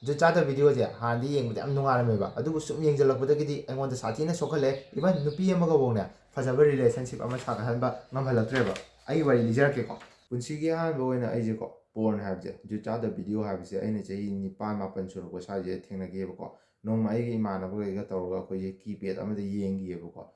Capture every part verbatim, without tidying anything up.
ꯖꯨꯠ ꯆꯥꯗꯕ ꯚꯤꯗꯤꯑꯣꯁꯦ ꯍꯥꯟꯅꯗꯤ ꯌꯦꯡꯕꯗ ꯌꯥꯝ ꯅꯨꯡꯉꯥꯏꯔꯝꯃꯦꯕ, ꯑꯗꯨꯕꯨ ꯁꯨꯝ ꯌꯦꯡꯁꯤꯜꯂꯛꯄꯗꯒꯤꯗꯤ ꯑꯩꯉꯣꯟꯗ ꯁꯥꯊꯤꯅ ꯁꯣꯛꯍꯜꯂꯦ꯫ Even ꯅꯨꯄꯤ ꯑꯃꯒꯐꯧꯅꯦ ꯐꯖꯕ relationship ꯑꯃ ꯁꯥꯒꯠꯍꯟꯕ ꯉꯝꯍꯜꯂꯛꯇ꯭ꯔꯦꯕ꯫ ꯑꯩꯒꯤ ꯋꯥꯔꯤ ꯂꯤꯖꯔꯛꯀꯦꯀꯣ꯫ ꯄꯨꯟꯁꯤꯒꯤ ꯑꯍꯥꯟꯕ ꯑꯣꯏꯅ ꯑꯩꯁꯦꯀꯣ, porn ꯍꯥꯏꯕꯁꯦ, ꯖꯨꯠ ꯆꯥꯗꯕ ꯚꯤꯗꯤꯑꯣ ꯍꯥꯏꯕꯁꯦ ꯑꯩꯅ ꯆꯍꯤ ꯅꯤꯄꯥꯟ ꯃꯥꯄꯟ ꯁꯨꯔꯛꯄ ꯁ꯭ꯋꯥꯏꯁꯤꯗ ꯊꯦꯡꯅꯈꯤꯑꯕꯀꯣ꯫ ꯅꯣꯡꯃ ꯑꯩꯒꯤ ꯏꯃꯥꯟꯅꯕꯈꯩꯒ ꯇꯧꯔꯒ ꯑꯩꯈꯣꯏꯁꯦ keypad ꯑꯃꯗ ꯌꯦꯡꯈꯤꯑꯕꯀꯣ꯫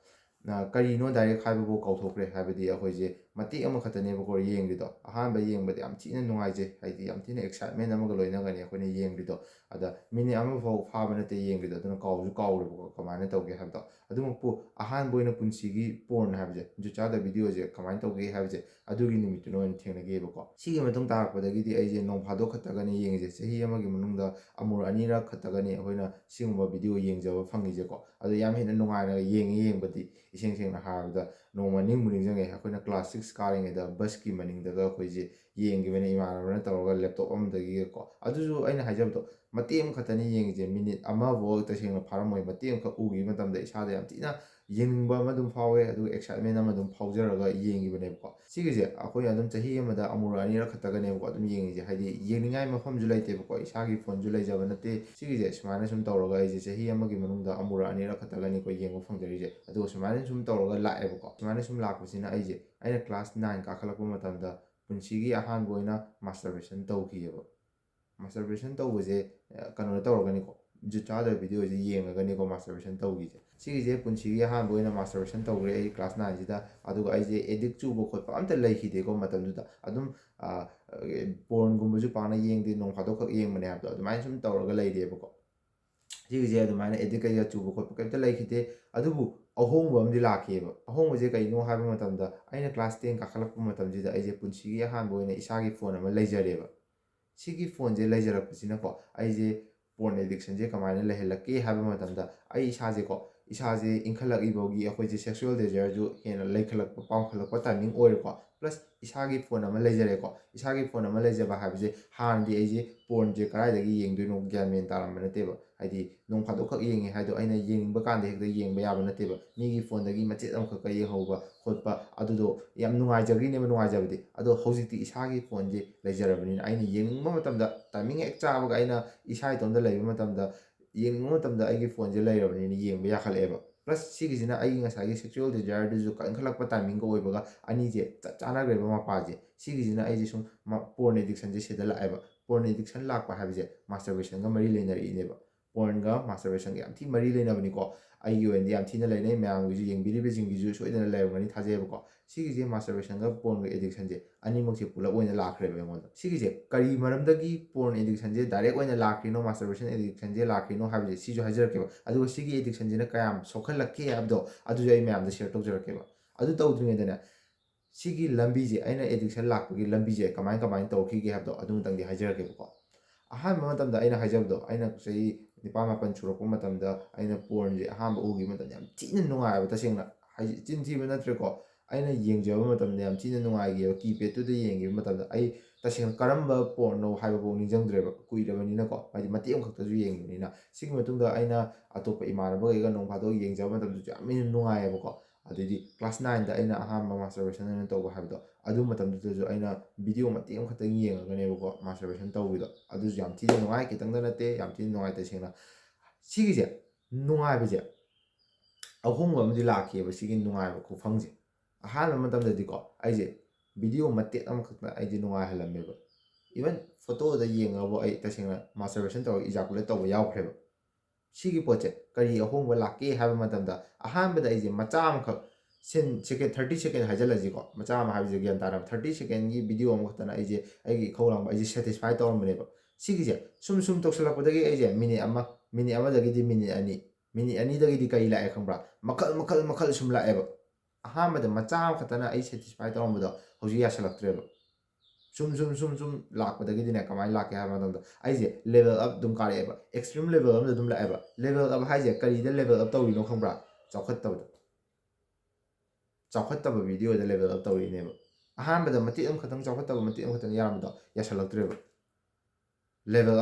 ꯀꯔꯤꯅꯣ direct ꯍꯥꯏꯕꯕꯨ ꯀꯥꯎꯊꯣꯛꯈ꯭ꯔꯦ, ꯍꯥꯏꯕꯗꯤ ꯑꯩꯈꯣꯏꯁꯦ ꯃꯇꯦꯛ ꯑꯃꯈꯛꯇꯅꯦꯕꯀꯣ ꯌꯦꯡꯈ꯭ꯔꯤꯗꯣ꯫ ꯑꯍꯥꯟꯕ ꯌꯦꯡꯕꯗ ꯌꯥꯝ ꯊꯤꯅ ꯅꯨꯡꯉꯥꯏꯖꯩ, ꯍꯥꯏꯗꯤ ꯌꯥꯝ ꯊꯤꯅ excitement ꯑꯃꯒ ꯂꯣꯏꯅꯒꯅꯤ ꯑꯩꯈꯣꯏꯅ ꯌꯦꯡꯈ꯭ꯔꯤꯗꯣ꯫ ꯑꯗ minute ꯑꯃꯐꯥꯎ ꯐꯥꯕ ꯅꯠꯇꯦ ꯌꯦꯡꯈ꯭ꯔꯤꯗꯣ, ꯑꯗꯨꯅ ꯀꯥꯎꯁꯨ ꯀꯥꯎꯔꯦꯕꯀꯣ ꯀꯃꯥꯏꯅ ꯇꯧꯒꯦ ꯍꯥꯏꯕꯗꯣ꯫ ꯑꯗꯨꯃꯛꯄꯨ ꯑꯍꯥꯟꯕ ꯑꯣꯏꯅ ꯄꯨꯟꯁꯤꯒꯤ porn ꯍꯥꯏꯕꯁꯦ, ꯖꯨꯠ ꯆꯥꯗꯕ ꯚꯤꯗꯤꯑꯣꯁꯦ ꯀꯃꯥꯏꯅ ꯇꯧꯒꯦ ꯍꯥꯏꯕꯁꯦ ꯑꯗꯨꯒꯤ ꯅꯨꯃꯤꯠꯇꯨꯅ ꯑꯣꯏꯅ ꯊꯦꯡꯅꯈꯤꯑꯕꯀꯣ꯫ ꯁꯤꯒꯤ ꯃꯇꯨꯡ ꯇꯥꯔꯛꯄꯗꯒꯤꯗꯤ ꯑꯩꯁꯦ ꯅꯣꯡ ꯐꯥꯗꯣꯛ ꯈꯛꯇꯒꯅꯤ ꯌꯦꯡꯉꯤꯁꯦ, ꯆꯍꯤ ꯑꯃꯒꯤ ꯃꯅꯨꯡꯗ ꯑꯃꯨꯔꯛ ꯑꯅꯤꯔꯛ ꯈꯛꯇꯒꯅꯤ ꯑꯩꯈꯣꯏꯅ ꯁꯤꯒꯨꯝꯕ ꯚꯤꯗꯤꯑꯣ ꯌꯦꯡꯖꯕ ꯐꯪꯉꯤꯁꯦꯀꯣ꯫ ꯑꯗꯣ ꯌꯥꯝ ꯍꯦꯟꯅ ꯅꯨꯡꯉꯥꯏꯅ ꯌꯦꯡꯉꯤ꯫ ꯌꯦꯡꯕꯗꯤ ꯏꯁꯦꯡ ꯁꯦꯡꯅ ꯍꯥꯏꯔꯕꯗ ꯅꯣꯡꯃ ꯅꯤꯡꯕꯨ ꯅꯤꯡꯁꯤꯡꯉꯦ, ꯑꯩꯈꯣꯏꯅ class six ꯀꯥꯔꯤꯉꯩꯗ busꯀꯤ ꯃꯅꯤꯡꯗꯒ ꯑꯩꯈꯣꯏꯁꯦ ꯌꯦꯡꯈꯤꯕꯅꯦ ꯏꯃꯥꯟꯅꯕꯅ ꯇꯧꯔꯒ laptop ꯑꯃꯗꯒꯤꯀꯣ꯫ ꯑꯗꯨꯁꯨ ꯑꯩꯅ ꯍꯥꯏꯖꯕꯗꯣ ꯃꯇꯦꯛ ꯑꯃꯈꯛꯇꯅꯤ ꯌꯦꯡꯉꯤꯁꯦ, minute ꯑꯃꯐꯥꯎ ꯇꯁꯦꯡꯅ ꯐꯥꯔꯝꯃꯣꯏ꯫ ꯃꯇꯦꯛ ꯑꯃꯈꯛ ꯎꯈꯤꯕ ꯃꯇꯝꯗ ꯏꯁꯥꯗ ꯌꯥꯝ ꯊꯤꯅ ꯌꯦꯡꯅꯤꯡꯕ ꯑꯃ ꯑꯗꯨꯝ ꯐꯥꯎꯋꯦ, ꯑꯗꯨꯒ excitement ꯑꯃ ꯑꯗꯨꯝ ꯐꯥꯎꯖꯔꯒ ꯌꯦꯡꯈꯤꯕꯅꯦꯕꯀꯣ꯫ ꯁꯤꯒꯤꯁꯦ ꯑꯩꯈꯣꯏ ꯑꯗꯨꯝ ꯆꯍꯤ ꯑꯃꯗ ꯑꯃꯨꯔꯛ ꯑꯅꯤꯔꯛ ꯈꯛꯇꯒꯅꯦꯕꯀꯣ ꯑꯗꯨꯝ ꯌꯦꯡꯉꯤꯁꯦ, ꯍꯥꯏꯗꯤ ꯌꯦꯡꯅꯤꯡꯉꯥꯏ ꯃꯐꯝꯁꯨ ꯂꯩꯇꯦꯕꯀꯣ, ꯏꯁꯥꯒꯤ phoneꯁꯨ ꯂꯩꯖꯕ ꯅꯠꯇꯦ꯫ ꯁꯤꯒꯤꯁꯦ ꯁꯨꯃꯥꯏꯅ ꯁꯨꯝ ꯇꯧꯔꯒ ꯑꯩꯁꯦ ꯆꯍꯤ ꯑꯃꯒꯤ ꯃꯅꯨꯡꯗ ꯑꯃꯨꯔꯛ ꯑꯅꯤꯔꯛ ꯈꯛꯇꯒꯅꯤꯀꯣ ꯌꯦꯡꯕ ꯐꯪꯖꯔꯤꯁꯦ꯫ ꯑꯗꯨꯒ ꯁꯨꯃꯥꯏꯅ ꯁꯨꯝ ꯇꯧꯔꯒ ꯂꯥꯛꯑꯦꯕꯀꯣ꯫ ꯁꯨꯃꯥꯏꯅ ꯁꯨꯝ ꯂꯥꯛꯄꯁꯤꯅ ꯑꯩꯁꯦ, ꯑꯩꯅ class nine ꯀꯥꯈꯠꯂꯛꯄ ꯃꯇꯝꯗ ꯄꯨꯟꯁꯤꯒꯤ ꯑꯍꯥꯟꯕ ꯑꯣꯏꯅ masturbation ꯇꯧꯈꯤꯑꯕ꯫ Masturbation ꯇꯧꯕꯁꯦ, ꯑ, ꯀꯩꯅꯣꯗ ꯇꯧꯔꯒꯅꯤꯀꯣ, ꯖꯨꯠ ꯆꯥꯗꯕ ꯚꯤꯗꯤꯑꯣꯁꯦ ꯌꯦꯡꯉꯒꯅꯤꯀꯣ masturbation ꯇꯧꯈꯤꯁꯦ꯫ ꯁꯤꯒꯤꯁꯦ ꯄꯨꯟꯁꯤꯒꯤ ꯑꯍꯥꯟꯕ ꯑꯣꯏꯅ masturbation ꯇꯧꯈ꯭ꯔꯦ ꯑꯩ class nineꯁꯤꯗ꯫ ꯑꯗꯨꯒ ꯑꯩꯁꯦ addict ꯆꯨꯕ ꯈꯣꯠꯄ ꯑꯝꯇ ꯂꯩꯈꯤꯗꯦꯀꯣ ꯃꯇꯝꯗꯨꯗ꯫ ꯑꯗꯨꯝ, ꯑ, pornꯒꯨꯝꯕꯁꯨ ꯄꯥꯛꯅ ꯌꯦꯡꯗꯦ, ꯅꯣꯡ ꯐꯥꯗꯣꯛꯈꯛ ꯌꯦꯡꯕꯅꯦ ꯍꯥꯏꯕꯗꯣ, ꯑꯗꯨꯃꯥꯏꯅ ꯁꯨꯝ ꯇꯧꯔꯒ ꯂꯩꯔꯦꯕꯀꯣ꯫ ꯁꯤꯒꯤꯁꯦ ꯑꯗꯨꯃꯥꯏꯅ addict ꯀꯩꯀꯥ ꯆꯨꯕ ꯈꯣꯠꯄ ꯀꯩꯝꯇ ꯂꯩꯈꯤꯗꯦ꯫ ꯑꯗꯨꯕꯨ ꯑꯍꯣꯡꯕ ꯑꯃꯗꯤ ꯂꯥꯛꯈꯤꯑꯕ꯫ ꯑꯍꯣꯡꯕꯁꯦ ꯀꯩꯅꯣ ꯍꯥꯏꯕ ꯃꯇꯝꯗ, ꯑꯩꯅ class ten ꯀꯥꯈꯠꯂꯛꯄ ꯃꯇꯝꯁꯤꯗ ꯑꯩꯁꯦ ꯄꯨꯟꯁꯤꯒꯤ ꯑꯍꯥꯟꯕ ꯑꯣꯏꯅ ꯏꯁꯥꯒꯤ phone ꯑꯃ ꯂꯩꯖꯔꯦꯕ꯫ ꯁꯤꯒꯤ phoneꯁꯦ ꯂꯩꯖꯔꯛꯄꯁꯤꯅꯀꯣ, ꯑꯩꯁꯦ porn addictionꯁꯦ ꯀꯃꯥꯏꯅ ꯂꯩꯍꯜꯂꯛꯀꯦ ꯍꯥꯏꯕ ꯃꯇꯝꯗ, ꯑꯩ ꯏꯁꯥꯁꯦꯀꯣ, ꯏꯁꯥꯁꯦ ꯏꯟꯈꯠꯂꯛꯏꯕꯒꯤ ꯑꯩꯈꯣꯏꯁꯦ sexual desireꯁꯨ ꯍꯦꯟꯅ ꯂꯩꯈꯠꯂꯛꯄ, ꯄꯥꯝꯈꯠꯂꯛꯄ timing ꯑꯣꯏꯔꯦꯀꯣ꯫ ꯄ꯭ꯂꯁ ꯏꯁꯥꯒꯤ ꯐꯣꯟ ꯑꯃ ꯂꯩꯖꯔꯦꯀꯣ꯫ ꯏꯁꯥꯒꯤ ꯐꯣꯟ ꯑꯃ ꯂꯩꯖꯕ ꯍꯥꯏꯕꯁꯦ, ꯍꯥꯟꯅꯗꯤ ꯑꯩꯁꯦ ꯄꯣꯔꯟꯁꯦ ꯀꯗꯥꯏꯗꯒꯤ ꯌꯦꯡꯗꯣꯏꯅꯣ ꯒ꯭ꯌꯥꯟ ꯃꯦꯟ ꯇꯥꯔꯝꯕ ꯅꯠꯇꯦꯕ꯫ ꯍꯥꯏꯗꯤ ꯅꯣꯡ ꯐꯥꯗꯣꯛꯈꯛ ꯌꯦꯡꯉꯦ ꯍꯥꯏꯗꯣ, ꯑꯩꯅ ꯌꯦꯡꯅꯤꯡꯕ ꯀꯥꯟꯗ ꯍꯦꯛꯇ ꯌꯦꯡꯕ ꯌꯥꯕ ꯅꯠꯇꯦꯕ꯫ ꯃꯤꯒꯤ ꯐꯣꯟꯗꯒꯤ ꯃꯆꯦꯠ ꯑꯃꯈꯛꯀ ꯌꯦꯡꯍꯧꯕ ꯈꯣꯠꯄ, ꯑꯗꯨꯗꯣ ꯌꯥꯝ ꯅꯨꯡꯉꯥꯏꯖꯈ꯭ꯔꯤꯅꯦꯕ, ꯅꯨꯡꯉꯥꯏꯖꯕꯗꯤ꯫ ꯑꯗꯣ ꯍꯧꯖꯤꯛꯇꯤ ꯏꯁꯥꯒꯤ ꯐꯣꯟꯁꯦ ꯂꯩꯖꯔꯕꯅꯤꯅ, ꯑꯩꯅ ꯌꯦꯡꯅꯤꯡꯕ ꯃꯇꯝꯗ, ꯇꯥꯏꯃꯤꯡ ꯍꯦꯛ ꯆꯥꯕꯒ, ꯑꯩꯅ ꯏꯁꯥ ꯏꯇꯣꯝꯇ ꯂꯩꯕ ꯃꯇꯝꯗ, ꯌꯦꯡꯅꯤꯡꯕ ꯃꯇꯝꯗ ꯑꯩꯒꯤ ꯐꯣꯟꯁꯦ ꯂꯩꯔꯕꯅꯤꯅ ꯌꯦꯡꯕ ꯌꯥꯈꯠꯂꯛꯑꯦꯕ꯫ ꯄ꯭ꯂꯁ ꯁꯤꯒꯤꯁꯤꯅ ꯑꯩꯒꯤ ꯉꯁꯥꯏꯒꯤ ꯁꯦꯛꯁꯨꯋꯦꯜ ꯗꯤꯖꯥꯌꯔꯗꯨꯁꯨ ꯀꯟꯈꯠꯂꯛꯄ ꯇꯥꯏꯃꯤꯡꯒ ꯑꯣꯏꯕꯒ, ꯑꯅꯤꯁꯦ ꯆꯞ ꯆꯥꯟꯅꯈ꯭ꯔꯦꯕ ꯃꯄꯥꯁꯦ꯫ ꯁꯤꯒꯤꯁꯤꯅ ꯑꯩꯁꯦ ꯁꯨꯝ ꯄꯣꯔꯟ ꯑꯦꯗꯤꯛꯁꯟꯁꯦ ꯁꯤꯗ ꯂꯥꯛꯑꯦꯕ꯫ ꯄꯣꯔꯟ ꯑꯦꯗꯤꯛꯁꯟ ꯂꯥꯛꯄ ꯍꯥꯏꯕꯁꯦ ꯃꯥꯁꯇꯔꯕꯦꯁꯟꯒ ꯃꯔꯤ ꯂꯩꯅꯔꯛꯏꯅꯦꯕ꯫ ꯄꯣꯔꯟꯒ ꯃꯥꯁꯇꯔꯕꯦꯁꯟꯒ ꯌꯥꯝ ꯊꯤ ꯃꯔꯤ ꯂꯩꯅꯕꯅꯤꯀꯣ꯫ ꯑꯩꯒꯤ ꯑꯣꯏꯅꯗꯤ ꯌꯥꯝ ꯊꯤꯅ ꯂꯩꯅꯩ, ꯃꯌꯥꯝꯒꯤꯁꯨ, ꯌꯦꯡꯕꯤꯔꯤꯕꯁꯤꯡꯒꯤꯁꯨ ꯁꯣꯏꯗꯅ ꯂꯩꯔꯝꯒꯅꯤ ꯊꯥꯖꯩꯌꯦꯕꯀꯣ꯫ ꯁꯤꯒꯤꯁꯦ, ꯃꯥꯁꯇꯔꯕꯦꯁꯟꯒ ꯄꯣꯔꯟꯒ ꯑꯦꯗꯤꯛꯁꯟꯁꯦ, ꯑꯅꯤꯃꯛꯁꯦ ꯄꯨꯂꯞ ꯑꯣꯏꯅ ꯂꯥꯛꯈ꯭ꯔꯦꯕ ꯑꯩꯉꯣꯟꯗ꯫ ꯁꯤꯒꯤꯁꯦ ꯀꯔꯤ ꯃꯔꯝꯗꯒꯤ ꯄꯣꯔꯟ ꯑꯦꯗꯤꯛꯁꯟꯁꯦ ꯗꯥꯏꯔꯦꯛ ꯑꯣꯏꯅ ꯂꯥꯛꯈ꯭ꯔꯤꯅꯣ, ꯃꯥꯁꯇꯔꯕꯦꯁꯟ ꯑꯦꯗꯤꯛꯁꯟꯁꯦ ꯂꯥꯛꯈ꯭ꯔꯤꯅꯣ ꯍꯥꯏꯕꯁꯦ ꯁꯤꯁꯨ ꯍꯥꯏꯖꯔꯛꯀꯦꯕ꯫ ꯑꯗꯨꯒ ꯁꯤꯒꯤ ꯑꯦꯗꯤꯛꯁꯟꯁꯤꯅ ꯀꯌꯥꯝ ꯁꯣꯛꯍꯜꯂꯛꯀꯦ ꯍꯥꯏꯕꯗꯣ, ꯑꯗꯨꯁꯨ ꯑꯩ ꯃꯌꯥꯝꯗ ꯁꯤꯌꯔ ꯇꯧꯖꯔꯛꯀꯦꯕ꯫ ꯑꯗꯨ ꯇꯧꯗ꯭ꯔꯤꯉꯩꯗꯅꯦ, ꯁꯤꯒꯤ ꯂꯝꯕꯤꯁꯦ, ꯑꯩꯅ ꯑꯦꯗꯤꯛꯁꯟ ꯂꯥꯛꯄꯒꯤ ꯂꯝꯕꯤꯁꯦ ꯀꯃꯥꯏ ꯀꯃꯥꯏꯅ ꯇꯧꯔꯛꯈꯤꯒꯦ ꯍꯥꯏꯕꯗꯣ ꯑꯗꯨꯃꯇꯪꯗꯤ ꯍꯥꯏꯖꯔꯛꯀꯦꯕꯀꯣ꯫ ꯑꯍꯥꯟꯕ ꯃꯇꯝꯗ ꯑꯩꯅ ꯍꯥꯏꯖꯕꯗꯣ, ꯑꯩꯅ ꯆꯍꯤ ꯅꯤꯄꯥꯟ ꯃꯥꯄꯟ ꯁꯨꯔꯛꯄ ꯃꯇꯝꯗ ꯑꯩꯅ ꯄꯣꯔꯟꯁꯦ ꯑꯍꯥꯟꯕ ꯎꯈꯤꯕ ꯃꯇꯝꯗ ꯌꯥꯝ ꯊꯤꯅ ꯅꯨꯡꯉꯥꯏꯕ, ꯇꯁꯦꯡꯅ ꯍꯥꯏꯗꯤ ꯆꯤꯟ ꯊꯤꯕ ꯅꯠꯇ꯭ꯔꯦꯀꯣ꯫ ꯑꯩꯅ ꯌꯦꯡꯖꯕ ꯃꯇꯝꯗ ꯌꯥꯝ ꯊꯤꯅ ꯅꯨꯡꯉꯥꯏꯈꯤꯕ, ꯀꯤꯄꯦꯗꯇꯨꯗ ꯌꯦꯡꯈꯤꯕ ꯃꯇꯝꯗ꯫ ꯑꯩ ꯇꯁꯦꯡꯅ ꯀꯔꯝꯕ ꯄꯣꯔꯟꯅꯣ ꯍꯥꯏꯕꯐꯥꯎ ꯅꯤꯡꯁꯤꯡꯗ꯭ꯔꯦꯕ, ꯀꯨꯏꯔꯕꯅꯤꯅꯀꯣ, ꯍꯥꯏꯗꯤ ꯃꯇꯦꯛ ꯑꯃꯈꯛꯇꯁꯨ ꯌꯦꯡꯈꯤꯕꯅꯤꯅ꯫ ꯁꯤꯒꯤ ꯃꯇꯨꯡꯗ ꯑꯩꯅ ꯑꯇꯣꯞꯄ ꯏꯃꯥꯟꯅꯕꯈꯩꯒ ꯅꯣꯡ ꯐꯥꯗꯣꯛ ꯌꯦꯡꯖꯕ ꯃꯇꯝꯗꯁꯨ ꯌꯥꯝ ꯍꯦꯟꯅ ꯅꯨꯡꯉꯥꯏꯌꯦꯕꯀꯣ꯫ ꯑꯗꯩꯗꯤ ꯀ꯭ꯂꯥꯁ ꯅꯥꯏꯟꯗ ꯑꯩꯅ ꯑꯍꯥꯟꯕ ꯃꯥꯁꯇꯔꯕꯦꯁꯟ ꯑꯣꯏꯅ ꯇꯧꯕ ꯍꯥꯏꯕꯗꯣ, ꯑꯗꯨ ꯃꯇꯝꯗꯨꯗꯁꯨ ꯑꯩꯅ ꯚꯤꯗꯤꯑꯣ ꯃꯇꯦꯛ ꯑꯃꯈꯛꯇꯪ ꯌꯦꯡꯉꯒꯅꯦꯕꯀꯣ ꯃꯥꯁꯇꯔꯕꯦꯁꯟ ꯇꯧꯕꯤꯗꯣ꯫ ꯑꯗꯨꯁꯨ ꯌꯥꯝ ꯊꯤꯅ ꯅꯨꯡꯉꯥꯏ, ꯈꯤꯇꯪꯗ ꯅꯠꯇꯦ, ꯌꯥꯝ ꯊꯤꯅ ꯅꯨꯡꯉꯥꯏ ꯇꯁꯦꯡꯅ꯫ ꯁꯤꯒꯤꯁꯦ, ꯅꯨꯡꯉꯥꯏꯕꯁꯦ ꯑꯍꯣꯡꯕ ꯑꯃꯗꯤ ꯂꯥꯛꯈꯤꯑꯕ, ꯁꯤꯒꯤ ꯅꯨꯡꯉꯥꯏꯕ ꯈꯨꯐꯪꯁꯦ꯫ ꯑꯍꯥꯟꯕ ꯃꯇꯝꯗꯗꯤꯀꯣ, ꯑꯩꯁꯦ ꯚꯤꯗꯤꯑꯣ ꯃꯇꯦꯛ ꯑꯃꯈꯛꯇ ꯑꯩꯁꯦ ꯅꯨꯡꯉꯥꯏꯍꯜꯂꯝꯃꯦꯕ꯫ ꯏꯚꯟ ꯐꯣꯇꯣꯗ ꯌꯦꯡꯉꯒꯕꯨ ꯑꯩ ꯇꯁꯦꯡꯅ ꯃꯥꯁꯇꯔꯕꯦꯁꯟ ꯇꯧꯔꯒ ꯏꯖꯥꯀꯨꯂꯦꯠ ꯇꯧꯕ ꯌꯥꯎꯈ꯭ꯔꯦꯕ꯫ ꯁꯤꯒꯤ ꯄꯣꯠꯁꯦ ꯀꯔꯤ ꯑꯍꯣꯡꯕ ꯂꯥꯛꯀꯦ ꯍꯥꯏꯕ ꯃꯇꯝꯗ, ꯑꯍꯥꯟꯕꯗ ꯑꯩꯁꯦ ꯃꯆꯥ ꯑꯃꯈꯛ, ꯁꯤꯟ ꯁꯦꯀꯦꯟ, ꯊꯥꯔꯇꯤ ꯁꯦꯀꯦꯟ ꯍꯥꯏꯖꯜꯂꯁꯤꯀꯣ, ꯃꯆꯥ ꯑꯃ ꯍꯥꯏꯕꯁꯦ ꯒ꯭ꯌꯥꯟ ꯇꯥꯔꯕ, ꯊꯥꯔꯇꯤ ꯁꯦꯀꯦꯟꯒꯤ ꯚꯤꯗꯤꯑꯣ ꯑꯃꯈꯛꯇꯅ ꯑꯩꯁꯦ, ꯑꯩꯒꯤ ꯏꯈꯧ ꯂꯥꯡꯕ ꯑꯩꯁꯦ ꯁꯦꯇꯤꯁꯐꯥꯏ ꯇꯧꯔꯝꯕꯅꯦꯕ꯫ ꯁꯤꯒꯤꯁꯦ ꯁꯨꯝ ꯁꯨꯝ ꯇꯧꯁꯜꯂꯛꯄꯗꯒꯤ ꯑꯩꯁꯦ ꯃꯤꯅꯤꯠ ꯑꯃ, ꯃꯤꯅꯤꯠ ꯑꯃꯗꯒꯤꯗꯤ ꯃꯤꯅꯤꯠ ꯑꯅꯤ, ꯃꯤꯅꯤꯠ ꯑꯅꯤꯗꯒꯤꯗꯤ ꯀꯔꯤ ꯂꯥꯛꯑꯦ ꯈꯪꯕ꯭ꯔꯥ? ꯃꯈꯜ, ꯃꯈꯜ, ꯃꯈꯜ ꯁꯨꯝ ꯂꯥꯛꯑꯦꯕ꯫ ꯑꯍꯥꯟꯕꯗ ꯃꯆꯥ ꯑꯃꯈꯛꯇꯅ ꯑꯩ ꯁꯦꯇꯤꯁꯐꯥꯏ ꯇꯧꯔꯝꯕꯗꯣ ꯍꯧꯖꯤꯛ ꯌꯥꯁꯜꯂꯛꯇ꯭ꯔꯦꯕ꯫ ꯁꯨꯝ, ꯁꯨꯝ, ꯁꯨꯝ, ꯁꯨꯝ ꯂꯥꯛꯄꯗꯒꯤꯗꯤꯅꯦ, ꯀꯃꯥꯏꯅ ꯂꯥꯛꯀꯦ ꯍꯥꯏꯕ ꯃꯇꯝꯗ, ꯑꯩꯁꯦ ꯂꯦꯚꯦꯜ ꯑꯞ ꯑꯗꯨꯝ ꯀꯥꯔꯛꯑꯦꯕ, ꯑꯦꯛꯁꯇ꯭ꯔꯤꯝ ꯂꯦꯚꯦꯜ ꯑꯃꯗ ꯑꯗꯨꯝ ꯂꯥꯛꯑꯦꯕ꯫ ꯂꯦꯚꯦꯜ ꯑꯞ ꯍꯥꯏꯁꯦ ꯀꯔꯤꯗ ꯂꯦꯚꯦꯜ ꯑꯞ ꯇꯧꯔꯤꯅꯣ ꯈꯪꯕ꯭ꯔꯥ? ꯆꯥꯎꯈꯠꯇꯕꯗ, ꯆꯥꯎꯈꯠꯇꯕ ꯚꯤꯗꯤꯑꯣꯗ ꯂꯦꯚꯦꯜ ꯑꯞ ꯇꯧꯔꯤꯅꯦꯕ꯫ ꯑꯍꯥꯟꯕꯗ ꯃꯇꯦꯛ ꯑꯃꯈꯛꯇꯪ ꯆꯥꯎꯈꯠꯇꯕ, ꯃꯇꯦꯛ ꯑꯃꯈꯛꯇꯪ ꯌꯥꯔꯝꯕꯗꯣ ꯌꯥꯁꯜꯂꯛꯇ꯭ꯔꯦꯕ꯫ ꯂꯦꯕꯦꯜ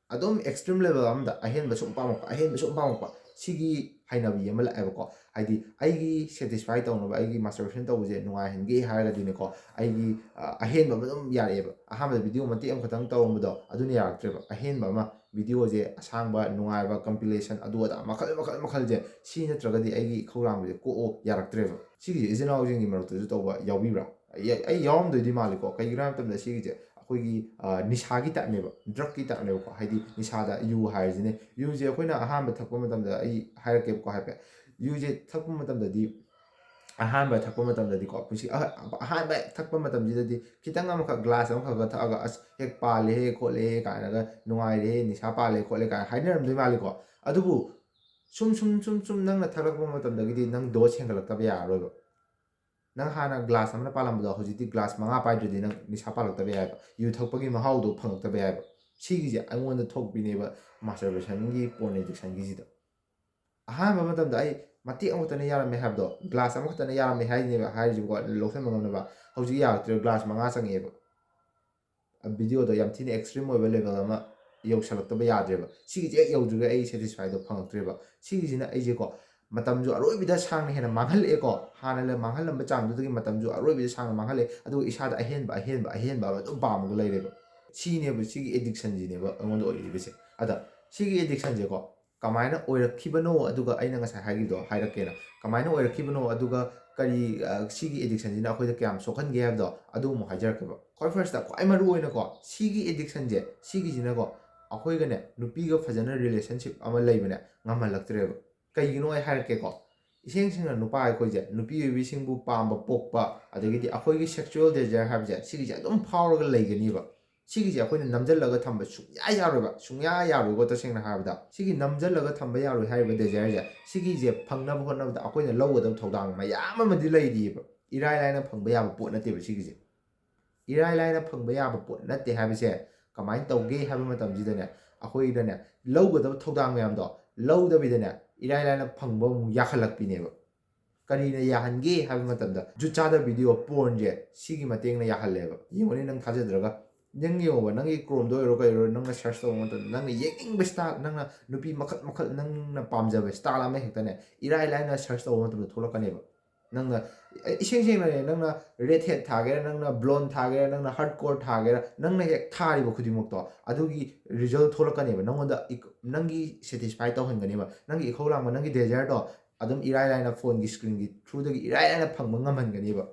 ꯑꯗꯨꯝ ꯑꯦꯛꯁꯇ꯭ꯔꯤꯝ ꯂꯦꯕꯦꯜ ꯑꯃꯗ ꯑꯍꯦꯟꯕ ꯁꯨꯝ ꯄꯥꯝꯃꯛꯄ, ꯑꯍꯦꯟꯕ ꯁꯨꯝ ꯄꯥꯝꯃꯛꯄ, ꯁꯤꯒꯤ ꯍꯩꯅꯕꯤ ꯑꯃ ꯂꯥꯛꯑꯦꯕꯀꯣ꯫ ꯍꯥꯏꯗꯤ ꯑꯩꯒꯤ ꯁꯦꯇꯤꯁꯐꯥꯏ ꯇꯧꯅꯕ, ꯑꯩꯒꯤ ꯃꯥꯁꯇꯔꯕꯦꯁꯟ ꯇꯧꯕꯁꯦ ꯅꯨꯡꯉꯥꯏꯍꯟꯒꯦ ꯍꯥꯏꯔꯒꯗꯤꯅꯦꯀꯣ, ꯑꯩꯒꯤ ꯑ, ꯑꯍꯦꯟꯕ ꯑꯃ ꯑꯗꯨꯝ ꯌꯥꯔꯛꯑꯦꯕ꯫ ꯑꯍꯥꯟꯕꯗ ꯚꯤꯗꯤꯑꯣ ꯃꯇꯦꯛ ꯑꯃꯈꯛꯇꯪ ꯇꯧꯔꯝꯕꯗꯣ ꯑꯗꯨꯅ ꯌꯥꯔꯛꯇ꯭ꯔꯦꯕ꯫ ꯑꯍꯦꯟꯕ ꯑꯃ, ꯚꯤꯗꯤꯑꯣꯁꯦ ꯑꯁꯥꯡꯕ, ꯅꯨꯡꯉꯥꯏꯕ, ꯀꯝꯄꯤꯂꯦꯁꯟ, ꯑꯗꯨ ꯑꯗꯥ ꯃꯈꯜ ꯃꯈꯜ ꯃꯈꯜꯁꯦ, ꯁꯤ ꯅꯠꯇ꯭ꯔꯒꯗꯤ ꯑꯩꯒꯤ ꯏꯈꯧ ꯂꯥꯡꯕꯁꯦ ꯀꯣꯛꯑꯣ ꯌꯥꯔꯛꯇ꯭ꯔꯦꯕ꯫ ꯁꯤꯒꯤꯁꯦ ꯏꯆꯤꯟ ꯏꯅꯥꯎꯁꯤꯡꯒꯤ ꯃꯔꯛꯇꯁꯨ ꯇꯧꯕ ꯌꯥꯎꯕꯤꯕ꯭ꯔꯥ? ꯑꯩ ꯑꯩ ꯌꯥꯎꯔꯝꯗꯣꯏꯗꯤ ꯃꯥꯜꯂꯤꯀꯣ꯫ ꯀꯩꯒꯤꯅꯣ ꯍꯥꯏꯕ ꯃꯇꯝꯗ ꯁꯤꯒꯤꯁꯦ ꯑꯩꯈꯣꯏꯒꯤ ꯑ, ꯅꯤꯁꯥꯒꯤ ꯇꯥꯏꯞꯅꯦꯕ, ꯗ꯭ꯔꯛꯀꯤ ꯇꯥꯏꯞꯅꯦꯕꯀꯣ꯫ ꯍꯥꯏꯗꯤ ꯅꯤꯁꯥꯗ ꯌꯨ ꯍꯥꯏꯔꯤꯁꯤꯅꯦ꯫ ꯌꯨꯁꯦ ꯑꯩꯈꯣꯏꯅ ꯑꯍꯥꯟꯕ ꯊꯛꯄ ꯃꯇꯝꯗ, ꯑꯩ ꯍꯥꯏꯔꯛꯀꯦꯕꯀꯣ ꯍꯥꯏꯐꯦꯠ꯫ ꯌꯨꯁꯦ ꯊꯛꯄ ꯃꯇꯝꯗꯗꯤ, ꯑꯍꯥꯟꯕ ꯊꯛꯄ ꯃꯇꯝꯗꯗꯤꯀꯣ, ꯄꯨꯟꯁꯤ ꯑꯍ-, ꯑꯍꯥꯟꯕ ꯍꯦꯛ ꯊꯛꯄ ꯃꯇꯝꯁꯤꯗꯗꯤ ꯈꯤꯇꯪ ꯑꯃꯈꯛ, ꯒ꯭ꯂꯥꯁ ꯑꯃꯈꯛꯀ ꯊꯛꯑꯒ, "ꯑꯁ, ꯍꯦꯛ ꯄꯥꯜꯂꯦꯍꯦ ꯈꯣꯠꯂꯦꯍꯦ" ꯀꯥꯏꯅꯒ, "ꯅꯨꯡꯉꯥꯏꯔꯦꯍꯦ, ꯅꯤꯁꯥ ꯄꯥꯜꯂꯦ ꯈꯣꯠꯂꯦ" ꯀꯥꯏꯅ ꯍꯥꯏꯅꯔꯝꯗꯣꯏ ꯃꯥꯜꯂꯤꯀꯣ꯫ ꯑꯗꯨꯕꯨ ꯁꯨꯝ ꯁꯨꯝ ꯁꯨꯝ ꯁꯨꯝ ꯅꯪꯅ ꯊꯛꯂꯛꯄ ꯃꯇꯝꯗꯒꯤꯗꯤ ꯅꯪ ꯗꯣꯁ ꯍꯦꯟꯒꯠꯂꯛꯇꯕ ꯌꯥꯔꯔꯣꯏꯕ꯫ ꯅꯪ ꯍꯥꯟꯅ ꯒ꯭ꯂꯥꯁ ꯑꯃꯅ ꯄꯥꯜꯂꯝꯕꯗꯣ ꯍꯧꯖꯤꯛꯇꯤ ꯒ꯭ꯂꯥꯁ ꯃꯉꯥ ꯄꯥꯏꯗ꯭ꯔꯗꯤ ꯅꯪ ꯅꯤꯁꯥ ꯄꯥꯜꯂꯛꯇꯕ ꯌꯥꯏꯕ, ꯌꯨ ꯊꯛꯄꯒꯤ ꯃꯍꯥꯎꯗꯣ ꯐꯪꯉꯛꯇꯕ ꯌꯥꯏꯕ꯫ ꯁꯤꯒꯤꯁꯦ ꯑꯩꯉꯣꯟꯗ ꯊꯣꯛꯄꯤꯅꯦꯕ, ꯃꯥꯁꯇꯔꯕꯦꯁꯟꯒꯤ, ꯄꯣꯔꯟ ꯑꯦꯗꯤꯛꯁꯟꯒꯤꯁꯤꯗ꯫ ꯑꯍꯥꯟꯕ ꯃꯇꯝꯗ ꯑꯩ ꯃꯇꯦꯛ ꯑꯃꯈꯛꯇꯅ ꯌꯥꯔꯝꯃꯦ ꯍꯥꯏꯕꯗꯣ, ꯒ꯭ꯂꯥꯁ ꯑꯃꯈꯛꯇꯅ ꯌꯥꯔꯝꯃꯦ ꯍꯥꯏꯔꯤꯅꯦꯕ, ꯍꯥꯏꯔꯤꯁꯤꯀꯣ, ꯂꯧꯁꯟꯕ ꯉꯝꯅꯕ꯫ ꯍꯧꯖꯤꯛ ꯌꯥꯔꯛꯇ꯭ꯔꯦ, ꯒ꯭ꯂꯥꯁ ꯃꯉꯥ ꯆꯪꯉꯛꯑꯦꯕ꯫ ꯚꯤꯗꯤꯑꯣꯗꯣ ꯌꯥꯝ ꯊꯤꯅ ꯑꯦꯛꯁꯇ꯭ꯔꯤꯝ ꯑꯣꯏꯕ ꯂꯦꯚꯦꯜ ꯑꯃ ꯌꯧꯁꯜꯂꯛꯇꯕ ꯌꯥꯗ꯭ꯔꯦꯕ꯫ ꯁꯤꯒꯤꯁꯦ ꯍꯦꯛ ꯌꯧꯗ꯭ꯔꯤꯒꯩ ꯑꯩ ꯁꯦꯇꯤꯁꯐꯥꯏꯗꯣ ꯐꯪꯉꯛꯇ꯭ꯔꯦꯕ꯫ ꯁꯤꯒꯤꯁꯤꯅ ꯑꯩꯁꯦꯀꯣ, ꯃꯇꯝꯁꯨ ꯑꯔꯣꯏꯕꯤꯗ ꯁꯥꯡꯅ ꯍꯦꯟꯅ ꯃꯥꯡꯍꯜꯂꯛꯑꯦꯀꯣ꯫ ꯍꯥꯟꯅ ꯂ-, ꯃꯥꯡꯍꯜꯂꯝꯕ ꯆꯥꯡꯗꯨꯗꯒꯤ ꯃꯇꯝꯁꯨ ꯑꯔꯣꯏꯕꯤꯗ ꯁꯥꯡꯅ ꯃꯥꯡꯍꯜꯂꯦ, ꯑꯗꯨꯒ ꯏꯁꯥꯗ ꯑꯍꯦꯟꯕ, ꯑꯍꯦꯟꯕ, ꯑꯍꯦꯟꯕ ꯑꯃ ꯑꯗꯨꯝ ꯄꯥꯝꯃꯒ ꯂꯩꯔꯦꯕ꯫ ꯁꯤꯅꯦꯕ ꯁꯤꯒꯤ ꯑꯦꯗꯤꯛꯁꯟꯁꯤꯅꯦꯕ ꯑꯩꯉꯣꯟꯗ ꯑꯣꯏꯔꯤꯕꯁꯦ꯫ ꯑꯗ ꯁꯤꯒꯤ ꯑꯦꯗꯤꯛꯁꯟꯁꯦꯀꯣ, ꯀꯃꯥꯏꯅ ꯑꯣꯏꯔꯛꯈꯤꯕꯅꯣ, ꯑꯗꯨꯒ ꯑꯩꯅ ꯉꯁꯥꯏ ꯍꯥꯏꯈꯤꯕꯗꯣ ꯍꯥꯏꯔꯛꯀꯦꯅ, ꯀꯃꯥꯏꯅ ꯑꯣꯏꯔꯛꯈꯤꯕꯅꯣ, ꯑꯗꯨꯒ ꯀꯔꯤ, ꯑ, ꯁꯤꯒꯤ ꯑꯦꯗꯤꯛꯁꯟꯁꯤꯅ ꯑꯩꯈꯣꯏꯗ ꯀꯌꯥꯝ ꯁꯣꯛꯍꯟꯒꯦ ꯍꯥꯏꯕꯗꯣ ꯑꯗꯨ ꯑꯃꯨꯛ ꯍꯥꯏꯖꯔꯛꯀꯦꯕ꯫ ꯈ꯭ꯋꯥꯏ ꯐꯥꯔꯁꯇ, ꯈ꯭ꯋꯥꯏ ꯃꯔꯨ ꯑꯣꯏꯅꯀꯣ, ꯁꯤꯒꯤ ꯑꯦꯗꯤꯛꯁꯟꯁꯦ, ꯁꯤꯒꯤꯁꯤꯅꯀꯣ, ꯑꯩꯈꯣꯏꯒꯅꯦ, ꯅꯨꯄꯤꯒ ꯐꯖꯅ ꯔꯤꯂꯦꯁꯟꯁꯤꯞ ꯑꯃ ꯂꯩꯕꯅꯦ ꯉꯝꯍꯜꯂꯛꯇ꯭ꯔꯦꯕ꯫ ꯀꯩꯒꯤꯅꯣ ꯑꯩ ꯍꯥꯏꯔꯛꯀꯦꯀꯣ꯫ ꯏꯁꯦꯡ ꯁꯦꯡꯅ ꯅꯨꯄꯥ ꯑꯩꯈꯣꯏꯁꯦ, ꯅꯨꯄꯤ ꯑꯣꯏꯕꯤꯁꯤꯡꯕꯨ ꯄꯥꯝꯕ ꯄꯣꯛꯄ, ꯑꯗꯒꯤꯗꯤ ꯑꯩꯈꯣꯏꯒꯤ ꯁꯦꯛꯁꯨꯋꯦꯜ ꯗꯦꯖꯌꯔ ꯍꯥꯏꯕꯁꯦ, ꯁꯤꯒꯤꯁꯦ ꯑꯗꯨꯝ ꯐꯥꯎꯔꯒ ꯂꯩꯒꯅꯤꯕ꯫ ꯁꯤꯒꯤꯁꯦ ꯑꯩꯈꯣꯏꯅ ꯅꯝꯁꯤꯜꯂꯒ ꯊꯝꯕ ꯁꯨꯡꯌꯥ ꯌꯥꯔꯣꯏꯕ, ꯁꯨꯡꯌꯥ ꯌꯥꯔꯣꯏꯀꯣ꯫ ꯇꯁꯦꯡꯅ ꯍꯥꯏꯔꯕꯗ, ꯁꯤꯒꯤ ꯅꯝꯁꯤꯜꯂꯒ ꯊꯝꯕ ꯌꯥꯔꯣꯏ ꯍꯥꯏꯔꯤꯕ ꯗꯦꯖꯌꯔꯁꯦ, ꯁꯤꯒꯤꯁꯦ ꯐꯪꯅꯕ ꯍꯣꯠꯅꯕꯗ ꯑꯩꯈꯣꯏꯅ ꯂꯧꯒꯗꯕ ꯊꯧꯗꯥꯡ ꯃꯌꯥꯝ ꯑꯃꯗꯤ ꯂꯩꯔꯤꯑꯕ꯫ ꯏꯔꯥꯏ ꯂꯥꯏꯅ ꯐꯪꯕ ꯌꯥꯕ ꯄꯣꯠ ꯅꯠꯇꯦꯕ ꯁꯤꯒꯤꯁꯦ꯫ ꯏꯔꯥꯏ ꯂꯥꯏꯅ ꯐꯪꯕ ꯌꯥꯕ ꯄꯣꯠ ꯅꯠꯇꯦ ꯍꯥꯏꯕꯁꯦ ꯀꯃꯥꯏꯅ ꯇꯧꯒꯦ ꯍꯥꯏꯕ ꯃꯇꯝꯁꯤꯗꯅꯦ, ꯑꯩꯈꯣꯏꯗꯅꯦ, ꯂꯧꯒꯗꯕ ꯊꯧꯗꯥꯡ ꯃꯌꯥꯝꯗꯣ ꯂꯧꯗꯕꯤꯗꯅꯦ, ꯏꯔꯥꯏ ꯂꯥꯏꯅ ꯐꯪꯕ ꯑꯃꯨꯛ ꯌꯥꯈꯠꯂꯛꯄꯤꯅꯦꯕ꯫ ꯀꯔꯤꯅ ꯌꯥꯍꯟꯒꯦ ꯍꯥꯏꯕ ꯃꯇꯝꯗ, ꯖꯨꯠ ꯆꯥꯗꯕ ꯚꯤꯗꯤꯑꯣ ꯄꯣꯔꯟꯁꯦ ꯁꯤꯒꯤ ꯃꯇꯦꯡꯅ ꯌꯥꯍꯜꯂꯦꯕ꯫ ꯌꯦꯡꯉꯨꯅꯦ, ꯅꯪ ꯊꯥꯖꯗ꯭ꯔꯒ꯫ ꯅꯪ ꯌꯦꯡꯉꯣꯕ, ꯅꯪꯒꯤ ꯀ꯭ꯔꯣꯝꯗ ꯑꯣꯏꯔꯣ ꯀꯩ ꯑꯣꯏꯔꯣ, ꯅꯪꯅ ꯁꯔꯁ ꯇꯧꯕ ꯃꯇꯝꯗ ꯅꯪꯅ ꯌꯦꯡꯅꯤꯡꯕ ꯁ꯭ꯇꯥꯏꯜ, ꯅꯪꯅ ꯅꯨꯄꯤ ꯃꯈꯜ ꯃꯈꯜ, ꯅꯪꯅ ꯄꯥꯝꯖꯕ ꯁ꯭ꯇꯥꯏꯜ ꯑꯃ ꯍꯦꯛꯇꯅꯦ, ꯏꯔꯥꯏ ꯂꯥꯏꯅ ꯁꯔꯁ ꯇꯧꯕ ꯃꯇꯝꯗ ꯊꯣꯛꯂꯛꯀꯅꯦꯕ꯫ ꯅꯪꯅ, ꯑꯦ, ꯏꯁꯦꯡ ꯁꯦꯡꯅꯅꯦ, ꯅꯪꯅ ꯔꯦꯗ ꯍꯦꯠ ꯊꯥꯒꯦꯔꯥ, ꯅꯪꯅ ꯕ꯭ꯂꯣꯟ ꯊꯥꯒꯦꯔꯥ, ꯅꯪꯅ ꯍꯥꯔꯗ ꯀꯣꯔ ꯊꯥꯒꯦꯔꯥ, ꯅꯪꯅ ꯍꯦꯛ ꯊꯥꯔꯤꯕ ꯈꯨꯗꯤꯡꯃꯛꯇꯣ ꯑꯗꯨꯒꯤ ꯔꯤꯖꯜ ꯊꯣꯛꯂꯛꯀꯅꯦꯕ꯫ ꯅꯪꯉꯣꯟꯗ ꯏꯛ-, ꯅꯪꯒꯤ ꯁꯦꯇꯤꯁꯐꯥꯏ ꯇꯧꯍꯟꯒꯅꯦꯕ꯫ ꯅꯪꯒꯤ ꯏꯈꯧ ꯂꯥꯡꯕ, ꯅꯪꯒꯤ ꯗꯦꯖꯥꯌꯔꯗꯣ ꯑꯗꯨꯝ ꯏꯔꯥꯏ ꯂꯥꯏꯅ ꯐꯣꯟꯒꯤ ꯁ꯭ꯀ꯭ꯔꯤꯟꯒꯤ ꯊ꯭ꯔꯨꯗꯒꯤ ꯏꯔꯥꯏ ꯂꯥꯏꯅ ꯐꯪꯕ ꯉꯝꯍꯟꯒꯅꯦꯕ꯫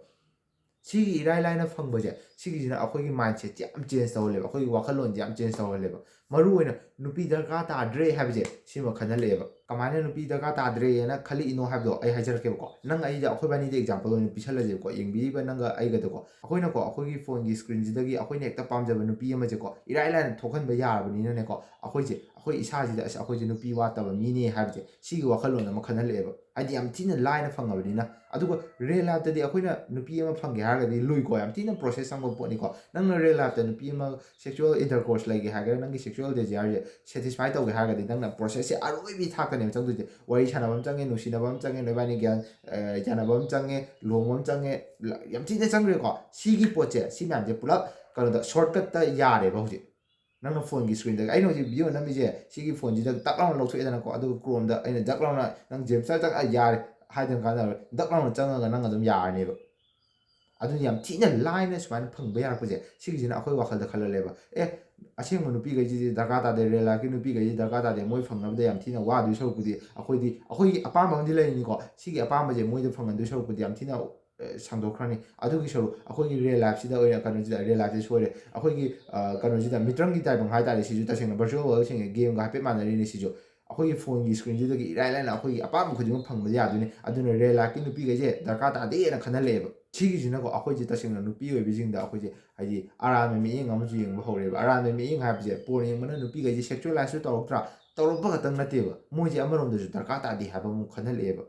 ꯁꯤꯒꯤ ꯏꯔꯥꯏ ꯂꯥꯏꯅ ꯐꯪꯕꯁꯦ, ꯁꯤꯒꯤꯁꯤꯅ ꯑꯩꯈꯣꯏꯒꯤ ꯃꯥꯏꯟꯁꯦꯠꯁꯦ ꯌꯥꯝ ꯆꯦꯟꯖ ꯇꯧꯍꯜꯂꯦꯕ, ꯑꯩꯈꯣꯏꯒꯤ ꯋꯥꯈꯜꯂꯣꯟꯁꯦ ꯌꯥꯝ ꯆꯦꯟꯖ ꯇꯧꯍꯜꯂꯦꯕ꯫ ꯃꯔꯨ ꯑꯣꯏꯅ ꯅꯨꯄꯤ ꯗꯔꯀꯥꯔ ꯇꯥꯗ꯭ꯔꯦ ꯍꯥꯏꯕꯁꯦ ꯁꯤꯃ ꯈꯟꯍꯜꯂꯛꯑꯦꯕ꯫ ꯀꯃꯥꯏꯅ ꯅꯨꯄꯤ ꯗꯔꯀꯥꯔ ꯇꯥꯗ꯭ꯔꯦꯅ ꯈꯜꯂꯛꯏꯅꯣ ꯍꯥꯏꯕꯗꯣ ꯑꯩ ꯍꯥꯏꯖꯔꯛꯀꯦꯕꯀꯣ꯫ ꯅꯪ ꯑꯩꯗ, ꯑꯩꯈꯣꯏꯕꯥꯅꯤꯗ ꯑꯦꯛꯖꯥꯝꯄꯜ ꯑꯣꯏꯅ ꯄꯤꯁꯜꯂꯁꯦꯕꯀꯣ, ꯌꯦꯡꯕꯤꯔꯤꯕ ꯅꯪꯒ ꯑꯩꯒꯗꯀꯣ꯫ ꯑꯩꯈꯣꯏꯅꯀꯣ ꯑꯩꯈꯣꯏꯒꯤ ꯐꯣꯟꯒꯤ ꯁ꯭ꯀ꯭ꯔꯤꯟꯁꯤꯗꯒꯤ ꯑꯩꯈꯣꯏꯅ ꯍꯦꯛꯇ ꯄꯥꯝꯖꯕ ꯅꯨꯄꯤ ꯑꯃꯁꯦꯀꯣ ꯏꯔꯥꯏ ꯂꯥꯏꯅ ꯊꯣꯛꯍꯟꯕ ꯌꯥꯔꯕꯅꯤꯅꯅꯦꯀꯣ, ꯑꯩꯈꯣꯏꯁꯦ, ꯑꯩꯈꯣꯏ ꯏꯁꯥꯁꯤꯗ ꯑꯁ, ꯑꯩꯈꯣꯏꯁꯦ ꯅꯨꯄꯤ ꯋꯥꯠꯇꯕ ꯃꯤꯅꯦ ꯍꯥꯏꯕꯁꯦ, ꯁꯤꯒꯤ ꯋꯥꯈꯜꯂꯣꯟ ꯑꯃ ꯈꯟꯍꯜꯂꯛꯑꯦꯕ꯫ ꯍꯥꯏꯗꯤ ꯌꯥꯝ ꯊꯤꯅ ꯂꯥꯏꯅ ꯐꯪꯉꯕꯅꯤꯅ꯫ ꯑꯗꯨꯒ ꯔꯤꯌꯦꯜ ꯂꯥꯏꯐꯇꯗꯤ ꯑꯩꯈꯣꯏꯅ ꯅꯨꯄꯤ ꯑꯃ ꯐꯪꯒꯦ ꯍꯥꯏꯔꯒꯗꯤ ꯂꯨꯏꯀꯣ, ꯌꯥꯝ ꯊꯤꯅ ꯄ꯭ꯔꯣꯁꯦꯁ ꯆꯪꯕ ꯄꯣꯠꯅꯤꯀꯣ꯫ ꯅꯪꯅ ꯔꯤꯌꯦꯜ ꯂꯥꯏꯐꯇ ꯅꯨꯄꯤ ꯑꯃ ꯁꯦꯛꯁꯨꯋꯦꯜ ꯏꯟꯇꯔꯀꯣꯔꯁ ꯂꯩꯒꯦ ꯍꯥꯏꯒꯦꯔꯥ, ꯅꯪꯒꯤ ꯁꯦꯛꯁꯨꯋꯦꯜ ꯗꯦꯖꯥꯌꯔꯁꯦ ꯁꯦꯇꯤꯁꯐꯥꯏ ꯇꯧꯒꯦ ꯍꯥꯏꯔꯒꯗꯤ ꯅꯪꯅ ꯄ꯭ꯔꯣꯁꯦꯁꯁꯦ ꯑꯔꯣꯏꯕꯤ ꯊꯥꯛꯇꯅꯦꯕ ꯆꯪꯗꯣꯏꯁꯦ꯫ ꯋꯥꯔꯤ ꯁꯥꯟꯅꯕ ꯑꯃ ꯆꯪꯉꯦ, ꯅꯨꯡꯁꯤꯅꯕ ꯑꯃ ꯆꯪꯉꯦ, ꯅꯣꯏꯕꯥꯅꯤ ꯒ꯭ꯌꯥꯟ, ꯑ, ꯌꯥꯅꯕ ꯑꯃ ꯆꯪꯉꯦ, ꯂꯨꯍꯣꯡꯕ ꯑꯃ ꯆꯪꯉꯦ, ꯂ-, ꯌꯥꯝ ꯊꯤꯅ ꯆꯪꯈ꯭ꯔꯦꯀꯣ꯫ ꯁꯤꯒꯤ ꯄꯣꯠꯁꯦ, ꯁꯤ ꯃꯌꯥꯝꯁꯦ ꯄꯨꯂꯞ ꯀꯩꯅꯣꯗ, ꯁꯣꯔꯠꯀꯠꯇ ꯌꯥꯔꯦꯕ ꯍꯧꯖꯤꯛ꯫ ꯅꯪꯅ ꯐꯣꯟꯒꯤ ꯁ꯭ꯀ꯭ꯔꯤꯟꯗꯒꯤ, ꯑꯩꯅ ꯍꯧꯖꯤꯛ ꯚꯤꯗꯤꯑꯣ ꯅꯝꯃꯤꯁꯦ ꯁꯤꯒꯤ ꯐꯣꯟꯁꯤꯗ ꯗꯛ ꯂꯥꯎꯅ ꯂꯧꯊꯣꯛꯑꯦꯗꯅꯀꯣ, ꯑꯗꯨꯒ ꯀ꯭ꯔꯣꯝꯗ ꯑꯩꯅ ꯗꯛ ꯂꯥꯎꯅ, "ꯅꯪ ꯖꯦꯝꯁꯇ ꯆꯪ-, ꯑ, ꯌꯥꯔꯦ" ꯍꯥꯏꯗꯅ ꯀꯥꯟꯅꯔꯣꯏ, ꯗꯛ ꯂꯥꯎꯅ ꯆꯪꯉꯒ ꯅꯪ ꯑꯗꯨꯝ ꯌꯥꯔꯅꯦꯕ꯫ ꯑꯗꯨꯅ ꯌꯥꯝ ꯊꯤꯅ ꯂꯥꯏꯅ ꯁꯨꯃꯥꯏꯅ ꯐꯪꯕ ꯌꯥꯔꯛꯄꯁꯦ, ꯁꯤꯒꯤꯁꯤꯅ ꯑꯩꯈꯣꯏ ꯋꯥꯈꯜꯗ ꯈꯜꯍꯜꯂꯦꯕ꯫ ꯑꯦ, ꯑꯁꯦꯡꯕ ꯅꯨꯄꯤꯈꯩꯁꯤꯗꯤ ꯗꯔꯀꯥꯔ ꯇꯥꯗꯦ, ꯔꯤꯌꯦꯜ ꯂꯥꯏꯐꯀꯤ ꯅꯨꯄꯤꯈꯩꯁꯤꯗꯤ ꯗꯔꯀꯥꯔ ꯇꯥꯗꯦ, ꯃꯣꯏ ꯐꯪꯅꯕꯗ ꯌꯥꯝ ꯊꯤꯅ ꯋꯥꯗꯣꯏ ꯁꯔꯨꯛꯄꯨꯗꯤ, ꯑꯩꯈꯣꯏꯗꯤ, ꯑꯩꯈꯣꯏꯒꯤ ꯑꯄꯥꯝꯕ ꯑꯃꯗꯤ ꯂꯩꯔꯤꯅꯤꯀꯣ, ꯁꯤꯒꯤ ꯑꯄꯥꯝꯕꯁꯦ ꯃꯣꯏꯗ ꯐꯪꯍꯟꯗꯣꯏ ꯁꯔꯨꯛꯄꯨꯗꯤ ꯌꯥꯝ ꯊꯤꯅ, ꯑ, ꯁꯥꯡꯗꯣꯛꯈ꯭ꯔꯅꯤ꯫ ꯑꯗꯨꯒꯤ ꯁꯔꯨꯛ ꯑꯩꯈꯣꯏꯒꯤ ꯔꯤꯌꯦꯜ ꯂꯥꯏꯐꯁꯤꯗ ꯑꯣꯏꯅ, ꯀꯩꯅꯣꯁꯤꯗ, ꯔꯤꯌꯦꯜ ꯂꯥꯏꯐꯁꯦ ꯁꯣꯏꯔꯦ, ꯑꯩꯈꯣꯏꯒꯤ, ꯑ, ꯀꯩꯅꯣꯁꯤꯗ, ꯃꯤꯇ꯭ꯔꯪꯒꯤ ꯇꯥꯏꯞ ꯍꯥꯏ ꯇꯥꯔꯦ꯫ ꯁꯤꯁꯨ ꯇꯁꯦꯡꯅ ꯚꯔꯆꯨꯋꯦꯜ ꯋꯥꯔꯜꯁꯤꯡꯒꯤ ꯒꯦꯝꯒ ꯍꯥꯏꯐꯦꯠ ꯃꯥꯟꯅꯔꯤꯅꯤ꯫ ꯁꯤꯁꯨ ꯑꯩꯈꯣꯏꯒꯤ ꯐꯣꯟꯒꯤ ꯁ꯭ꯀ꯭ꯔꯤꯟꯁꯤꯗꯒꯤ ꯏꯔꯥꯏ ꯂꯥꯏꯅ ꯑꯩꯈꯣꯏꯒꯤ ꯑꯄꯥꯝꯕ ꯈꯨꯗꯤꯡꯃꯛ ꯐꯪꯕ ꯌꯥꯗꯣꯏꯅꯤ꯫ ꯑꯗꯨꯅ ꯔꯤꯌꯦꯜ ꯂꯥꯏꯐꯀꯤ ꯅꯨꯄꯤꯈꯩꯁꯦ ꯗꯔꯀꯥꯔ ꯇꯥꯗꯦꯅ ꯈꯟꯍꯜꯂꯛꯑꯦꯕ꯫ ꯁꯤꯒꯤꯁꯤꯅꯀꯣ ꯑꯩꯈꯣꯏꯁꯦ ꯇꯁꯦꯡꯅ ꯅꯨꯄꯤ ꯑꯣꯏꯕꯁꯤꯡꯗ ꯑꯩꯈꯣꯏꯁꯦ ꯍꯥꯏꯗꯤ ꯑꯔꯥꯟꯕ ꯃꯤꯠꯌꯦꯡ ꯑꯃꯁꯨ ꯌꯦꯡꯕ ꯍꯧꯔꯦꯕ꯫ ꯑꯔꯥꯟꯕ ꯃꯤꯠꯌꯦꯡ ꯍꯥꯏꯕꯁꯦ, ꯄꯣꯔꯟ ꯌꯦꯡꯕꯅ ꯅꯨꯄꯤꯈꯩꯁꯦ ꯁꯦꯛꯁꯨꯋꯦꯂꯥꯏꯁꯁꯨ ꯇꯧꯔꯛꯇ꯭ꯔꯥ, ꯇꯧꯔꯛꯄ ꯈꯛꯇꯪ ꯅꯠꯇꯦꯕ, ꯃꯣꯏꯁꯦ ꯑꯃꯔꯣꯝꯗꯁꯨ ꯗꯔꯀꯥꯔ ꯇꯥꯗꯦ ꯍꯥꯏꯕ ꯑꯃꯨꯛ ꯈꯟꯍꯜꯂꯛꯑꯦꯕ꯫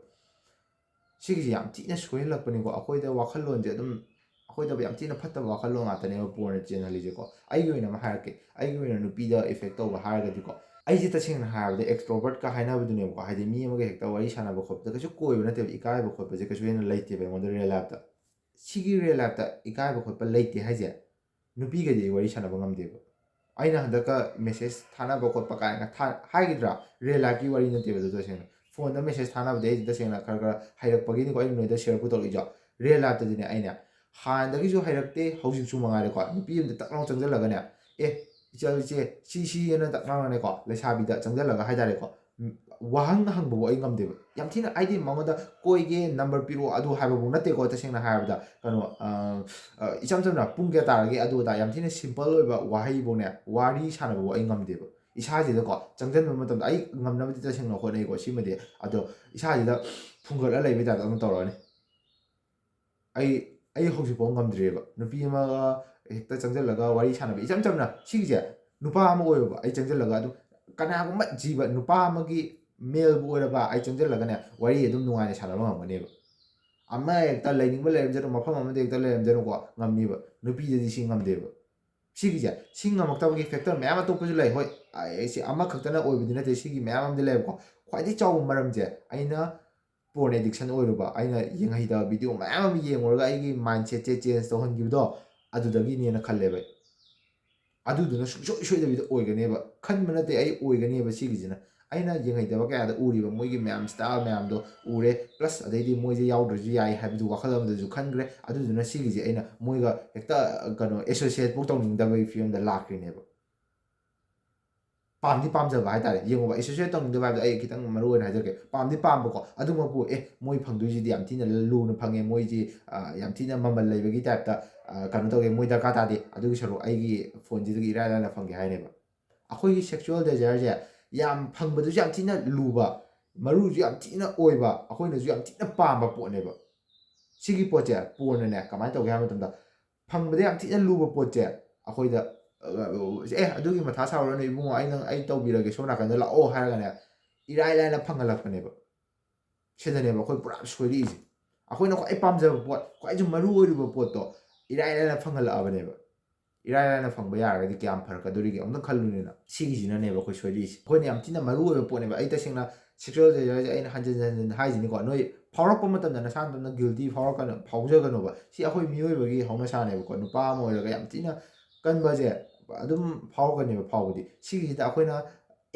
ꯁꯤꯒꯤꯁꯦ ꯌꯥꯝ ꯊꯤꯅ ꯁꯣꯏꯍꯜꯂꯛꯄꯅꯤꯀꯣ꯫ ꯑꯩꯈꯣꯏꯗ ꯋꯥꯈꯜꯂꯣꯟꯁꯦ ꯑꯗꯨꯝ, ꯑꯩꯈꯣꯏꯗ ꯌꯥꯝ ꯊꯤꯅ ꯐꯠꯇꯕ ꯋꯥꯈꯜꯂꯣꯟ ꯉꯥꯛꯇꯅꯦꯕ ꯄꯣꯔꯟꯅ ꯆꯦꯟꯍꯜꯂꯤꯁꯦꯀꯣ꯫ ꯑꯩꯒꯤ ꯑꯣꯏꯅ ꯑꯃ ꯍꯥꯏꯔꯛꯀꯦ, ꯑꯩꯒꯤ ꯑꯣꯏꯅ ꯅꯨꯄꯤꯗ ꯏꯐꯦꯛ ꯇꯧꯕ ꯍꯥꯏꯔꯒꯗꯤꯀꯣ, ꯑꯩꯁꯦ ꯇꯁꯦꯡꯅ ꯍꯥꯏꯔꯕꯗ extrovertꯀ ꯍꯥꯏꯅꯕꯗꯨꯅꯦꯕꯀꯣ, ꯍꯥꯏꯗꯤ ꯃꯤ ꯑꯃꯒ ꯍꯦꯛꯇ ꯋꯥꯔꯤ ꯁꯥꯟꯅꯕ ꯈꯣꯠꯄꯗ ꯀꯩꯁꯨ ꯀꯣꯏꯕ ꯅꯠꯇꯦꯕ, ꯏꯀꯥꯏꯕ ꯈꯣꯠꯄꯁꯦ ꯀꯩꯁꯨ ꯍꯦꯟꯅ ꯂꯩꯇꯦꯕ ꯑꯩꯉꯣꯟꯗ real lifeꯇ꯫ ꯁꯤꯒꯤ real lifeꯇ ꯏꯀꯥꯏꯕ ꯈꯣꯠꯄ ꯂꯩꯇꯦ ꯍꯥꯏꯁꯦ ꯅꯨꯄꯤꯒꯗꯤ ꯑꯩ ꯋꯥꯔꯤ ꯁꯥꯟꯅꯕ ꯉꯝꯗꯦꯕ꯫ ꯑꯩꯅ ꯍꯟꯗꯛꯀ message ꯊꯥꯅꯕ ꯈꯣꯠꯄ ꯀꯥꯏꯅ ꯊꯥ-, ꯍꯥꯏꯒꯗ꯭ꯔꯥ? Real lifeꯀꯤ ꯋꯥꯔꯤ ꯅꯠꯇꯦꯕ ꯑꯗꯨ ꯇꯁꯦꯡꯅ꯫ Phoneꯗ message ꯊꯥꯅꯕꯗꯤ ꯑꯩ ꯇꯁꯦꯡꯅ ꯈꯔ ꯈꯔ ꯍꯩꯔꯛꯄꯒꯤꯅꯤꯀꯣ ꯑꯩꯅ ꯅꯣꯏꯗ share ꯄꯨꯊꯣꯛꯂꯛꯏꯁꯣ꯫ Real lifeꯇꯗꯤꯅꯦ ꯑꯩꯅꯦ ꯍꯥꯟꯅꯗꯒꯤꯁꯨ ꯍꯩꯔꯛꯇꯦ, ꯍꯧꯖꯤꯛꯁꯨ ꯃꯉꯥꯏꯔꯦꯀꯣ, ꯅꯨꯄꯤ ꯑꯃꯗ ꯇꯛ ꯂꯥꯎ ꯆꯪꯁꯤꯜꯂꯒꯅꯦ, "ꯑꯦ, ꯏꯆꯜ ꯏꯆꯦ, ꯁꯤ ꯁꯤ" ꯑꯅ ꯇꯛ ꯂꯥꯎꯅꯅꯦꯀꯣ, ꯂꯩꯁꯥꯕꯤꯗ ꯆꯪꯁꯤꯜꯂꯒ ꯍꯥꯏꯇꯥꯔꯦꯀꯣ, ꯎꯝ, ꯋꯥꯍꯪ ꯍꯪꯕꯕꯨ ꯑꯩ ꯉꯝꯗꯦꯕ꯫ ꯌꯥꯝ ꯊꯤꯅ, ꯍꯥꯏꯗꯤ ꯃꯉꯣꯟꯗ "ꯀꯣꯏꯒꯦ, number ꯄꯤꯔꯛꯑꯣ" ꯑꯗꯨ ꯍꯥꯏꯕꯕꯨ ꯅꯠꯇꯦꯀꯣ, ꯇꯁꯦꯡꯅ ꯍꯥꯏꯔꯕꯗ꯫ ꯀꯩꯅꯣ, ꯑ, ꯑ, ꯏꯆꯝ ꯆꯝꯅ "ꯄꯨꯡ ꯀꯌꯥ ꯇꯥꯔꯒꯦ?" ꯑꯗꯨ ꯑꯗꯥ ꯌꯥꯝ ꯊꯤꯅ simple ꯑꯣꯏꯕ ꯋꯥꯍꯩꯕꯨꯅꯦ, ꯋꯥꯔꯤ ꯁꯥꯟꯅꯕꯕꯨ ꯑꯩ ꯉꯝꯗꯦꯕ꯫ ꯏꯁꯥꯁꯤꯗꯀꯣ ꯆꯪꯁꯤꯟꯕ ꯃꯇꯝꯗ ꯑꯩ ꯉꯝꯅꯕꯗꯤ ꯇꯁꯦꯡꯅ ꯍꯣꯠꯅꯩꯀꯣ ꯁꯤꯃꯗꯤ, ꯑꯗꯣ ꯏꯁꯥꯁꯤꯗ ꯐꯨꯡꯒꯠꯂ ꯂꯩꯕꯩ ꯇꯥꯏꯞꯇ ꯑꯗꯨꯝ ꯇꯧꯔꯛꯑꯅꯤ꯫ ꯑꯩ, ꯑꯩ ꯍꯧꯖꯤꯛꯐꯥꯎ ꯉꯝꯗ꯭ꯔꯤꯑꯕ ꯅꯨꯄꯤ ꯑꯃꯒ ꯍꯦꯛꯇ ꯆꯪꯁꯤꯜꯂꯒ ꯋꯥꯔꯤ ꯁꯥꯟꯅꯕ꯫ ꯏꯆꯝ ꯆꯝꯅ ꯁꯤꯒꯤꯁꯦ ꯅꯨꯄꯥ ꯑꯃ ꯑꯣꯏꯔꯕ ꯑꯩ ꯆꯪꯁꯤꯜꯂꯒ ꯑꯗꯨꯝ ꯀꯅꯥꯒꯨꯝꯕ ꯖꯤꯕ ꯅꯨꯄꯥ ꯑꯃꯒꯤ maleꯕꯨ ꯑꯣꯏꯔꯕ ꯑꯩ ꯆꯪꯁꯤꯜꯂꯒꯅꯦ ꯋꯥꯔꯤ ꯑꯗꯨꯝ ꯅꯨꯡꯉꯥꯏꯅ ꯁꯥꯟꯅꯕ ꯉꯝꯒꯅꯦꯕ꯫ ꯑꯃ ꯍꯦꯛꯇ ꯂꯩꯅꯤꯡꯕ ꯂꯩꯔꯝꯖꯅꯨ, ꯃꯐꯝ ꯑꯃꯗ ꯍꯦꯛꯇ ꯂꯩꯔꯝꯖꯅꯨꯀꯣ, ꯉꯝꯅꯤꯕ꯫ ꯅꯨꯄꯤꯗꯗꯤ ꯁꯤ ꯉꯝꯗꯦꯕ꯫ ꯁꯤꯒꯤꯁꯦ, ꯁꯤ ꯉꯝꯃꯛꯇꯕꯒꯤ factor ꯃꯌꯥꯝ ꯑꯇꯣꯞꯄꯁꯨ ꯂꯩ꯫ ꯍꯣꯏ, ꯑꯩ-, ꯁꯤ ꯑꯃꯈꯛꯇꯅ ꯑꯣꯏꯕꯗꯤ ꯅꯠꯇꯦ, ꯁꯤꯒꯤ ꯃꯌꯥꯝ ꯑꯃꯗꯤ ꯂꯩꯌꯦꯕꯀꯣ꯫ ꯈ꯭ꯋꯥꯏꯗꯒꯤ ꯆꯥꯎꯕ ꯃꯔꯝꯁꯦ ꯑꯩꯅ porn addiction ꯑꯣꯏꯔꯨꯕ, ꯑꯩꯅ ꯌꯦꯡꯍꯩꯗꯕ video ꯃꯌꯥꯝ ꯑꯃ ꯌꯦꯡꯉꯨꯔꯒ ꯑꯩꯒꯤ mindsetꯁꯦ change ꯇꯧꯍꯟꯈꯤꯕꯗꯣ, ꯑꯗꯨꯗꯒꯤꯅꯦꯅ ꯈꯜꯂꯦꯕ ꯑꯩ꯫ ꯑꯗꯨꯗꯨꯅ ꯁꯨꯡꯁꯣꯏ ꯁꯣꯏꯗꯕꯤꯗ ꯑꯣꯏꯒꯅꯦꯕ꯫ ꯈꯟꯕ ꯅꯠꯇꯦ, ꯑꯩ ꯑꯣꯏꯒꯅꯦꯕ ꯁꯤꯒꯤꯁꯤꯅ꯫ ꯑꯩꯅ ꯌꯦꯡꯍꯩꯗꯕ ꯀꯌꯥꯗ ꯎꯔꯤꯕ ꯃꯣꯏꯒꯤ ꯃꯌꯥꯝ style ꯃꯌꯥꯝꯗꯣ ꯎꯔꯦ, plus ꯑꯗꯩꯗꯤ ꯃꯣꯏꯁꯦ ꯌꯥꯎꯗ꯭ꯔꯁꯨ ꯌꯥꯏ ꯍꯥꯏꯕꯗꯨ ꯋꯥꯈꯜ ꯑꯃꯗꯁꯨ ꯈꯟꯈ꯭ꯔꯦ꯫ ꯑꯗꯨꯗꯨꯅ ꯁꯤꯒꯤꯁꯦ ꯑꯩꯅ ꯃꯣꯏꯒ ꯍꯦꯛꯇ, ꯀꯩꯅꯣ, associate ꯐꯧ ꯇꯧꯅꯤꯡꯗꯕꯒꯤ ꯐꯤꯕꯝꯗ ꯂꯥꯛꯈ꯭ꯔꯤꯅꯦꯕ꯫ ꯄꯥꯝꯗꯤ ꯄꯥꯝꯖꯕ ꯍꯥꯏꯇꯥꯔꯦ꯫ ꯌꯦꯡꯉꯣꯕ, associate ꯇꯧꯅꯤꯡꯗꯕ ꯍꯥꯏꯕꯗꯣ ꯑꯩ ꯈꯤꯇꯪ ꯃꯔꯨ ꯑꯣꯏꯅ ꯍꯥꯏꯖꯔꯛꯀꯦ꯫ ꯄꯥꯝꯗꯤ ꯄꯥꯝꯕꯀꯣ, ꯑꯗꯨꯃꯛꯄꯨ, "ꯑꯦ, ꯃꯣꯏ ꯐꯪꯗꯣꯏꯁꯤꯗꯤ ꯌꯥꯝ ꯊꯤꯅ ꯂꯨꯅ ꯐꯪꯉꯦ, ꯃꯣꯏꯁꯤ, ꯑ, ꯌꯥꯝ ꯊꯤꯅ ꯃꯃꯜ ꯂꯩꯕꯒꯤ typeꯇ, ꯑ, ꯀꯩꯅꯣ ꯇꯧꯒꯦ, ꯃꯣꯏ ꯗꯔꯀꯥꯔ ꯇꯥꯗꯦ, ꯑꯗꯨꯒꯤ ꯁꯔꯨꯛ ꯑꯩꯒꯤ phoneꯁꯤꯗꯒꯤ ꯏꯔꯥꯏ ꯂꯥꯏꯅ ꯐꯪꯒꯦ" ꯍꯥꯏꯅꯦꯕ꯫ ꯑꯩꯈꯣꯏꯒꯤ sexual desireꯁꯦ ꯌꯥꯝ ꯐꯪꯕꯗꯨꯁꯨ ꯌꯥꯝ ꯊꯤꯅ ꯂꯨꯕ, ꯃꯔꯨꯁꯨ ꯌꯥꯝ ꯊꯤꯅ ꯑꯣꯏꯕ, ꯑꯩꯈꯣꯏꯅꯁꯨ ꯌꯥꯝ ꯊꯤꯅ ꯄꯥꯝꯕ ꯄꯣꯠꯅꯦꯕ꯫ ꯁꯤꯒꯤ ꯄꯣꯠꯁꯦ pornꯅꯅꯦ ꯀꯃꯥꯏꯅ ꯇꯧꯒꯦ ꯍꯥꯏꯕ ꯃꯇꯝꯗ, ꯐꯪꯕꯗ ꯌꯥꯝ ꯊꯤꯅ ꯂꯨꯕ ꯄꯣꯠꯁꯦ ꯑꯩꯈꯣꯏꯗ, "ꯑꯦ, ꯑꯗꯨꯒꯤ ꯃꯊꯥ ꯁꯥꯔꯨꯔꯅꯨ ꯏꯕꯨꯡꯉꯣ, ꯑꯩ ꯅꯪ, ꯑꯩ ꯇꯧꯕꯤꯔꯒꯦ, ꯁꯣꯝ ꯅꯥꯀꯟꯗ ꯂꯥꯛꯑꯣ" ꯍꯥꯏꯔꯒꯅꯦ, ꯏꯔꯥꯏ ꯂꯥꯏꯅ ꯐꯪꯍꯜꯂꯛꯄꯅꯦꯕ꯫ ꯁꯤꯗꯅꯦꯕ ꯑꯩꯈꯣꯏ ꯄꯨꯔꯥ ꯁꯣꯏꯔꯛꯏꯁꯦ꯫ ꯑꯩꯈꯣꯏꯅ ꯈ꯭ꯋꯥꯏ ꯄꯥꯝꯖꯕ ꯄꯣꯠ, ꯈ꯭ꯋꯥꯏꯁꯨ ꯃꯔꯨ ꯑꯣꯏꯔꯤꯕ ꯄꯣꯠꯇꯣ ꯏꯔꯥꯏ ꯂꯥꯏꯅ ꯐꯪꯍꯜꯂꯛꯑꯕꯅꯦꯕ꯫ ꯏꯔꯥꯏ ꯂꯥꯏꯅ ꯐꯪꯕ ꯌꯥꯔꯒꯗꯤ ꯀꯌꯥꯝ ꯐꯔꯛꯀꯗꯣꯔꯤꯒꯦ? ꯑꯝꯇꯪ ꯈꯜꯂꯨꯅꯦꯅ꯫ ꯁꯤꯒꯤꯁꯤꯅꯅꯦꯕ ꯑꯩꯈꯣꯏ ꯁꯣꯏꯔꯤꯁꯦ꯫ ꯑꯩꯈꯣꯏꯅ ꯌꯥꯝ ꯊꯤꯅ ꯃꯔꯨ ꯑꯣꯏꯕ ꯄꯣꯠꯅꯦꯕ꯫ ꯑꯩ ꯇꯁꯦꯡꯅ sexual desire ꯁꯦ ꯑꯩꯅ ꯍꯟꯖꯤꯟ ꯍꯟꯖꯤꯟ ꯍꯥꯏꯁꯤꯅꯤꯀꯣ, ꯅꯣꯏ ꯐꯥꯎꯔꯛꯄ ꯃꯇꯝꯗ ꯅꯁꯥ ꯅꯊꯟꯇ guilty ꯐꯥꯎꯔꯛꯀꯅꯨ, ꯐꯥꯎꯖꯒꯅꯣꯕ꯫ ꯁꯤ ꯑꯩꯈꯣꯏ ꯃꯤꯑꯣꯏꯕꯒꯤ ꯍꯧꯅꯁꯥꯅꯦꯕꯀꯣ꯫ ꯅꯨꯄꯥ ꯑꯃ ꯑꯣꯏꯔꯒ ꯌꯥꯝ ꯊꯤꯅ ꯀꯟꯕꯁꯦ ꯑꯗꯨꯝ ꯐꯥꯎꯔꯛꯀꯅꯦꯕ꯫ ꯐꯥꯎꯕꯗꯤ ꯁꯤꯒꯤꯁꯤꯗ ꯑꯩꯈꯣꯏꯅ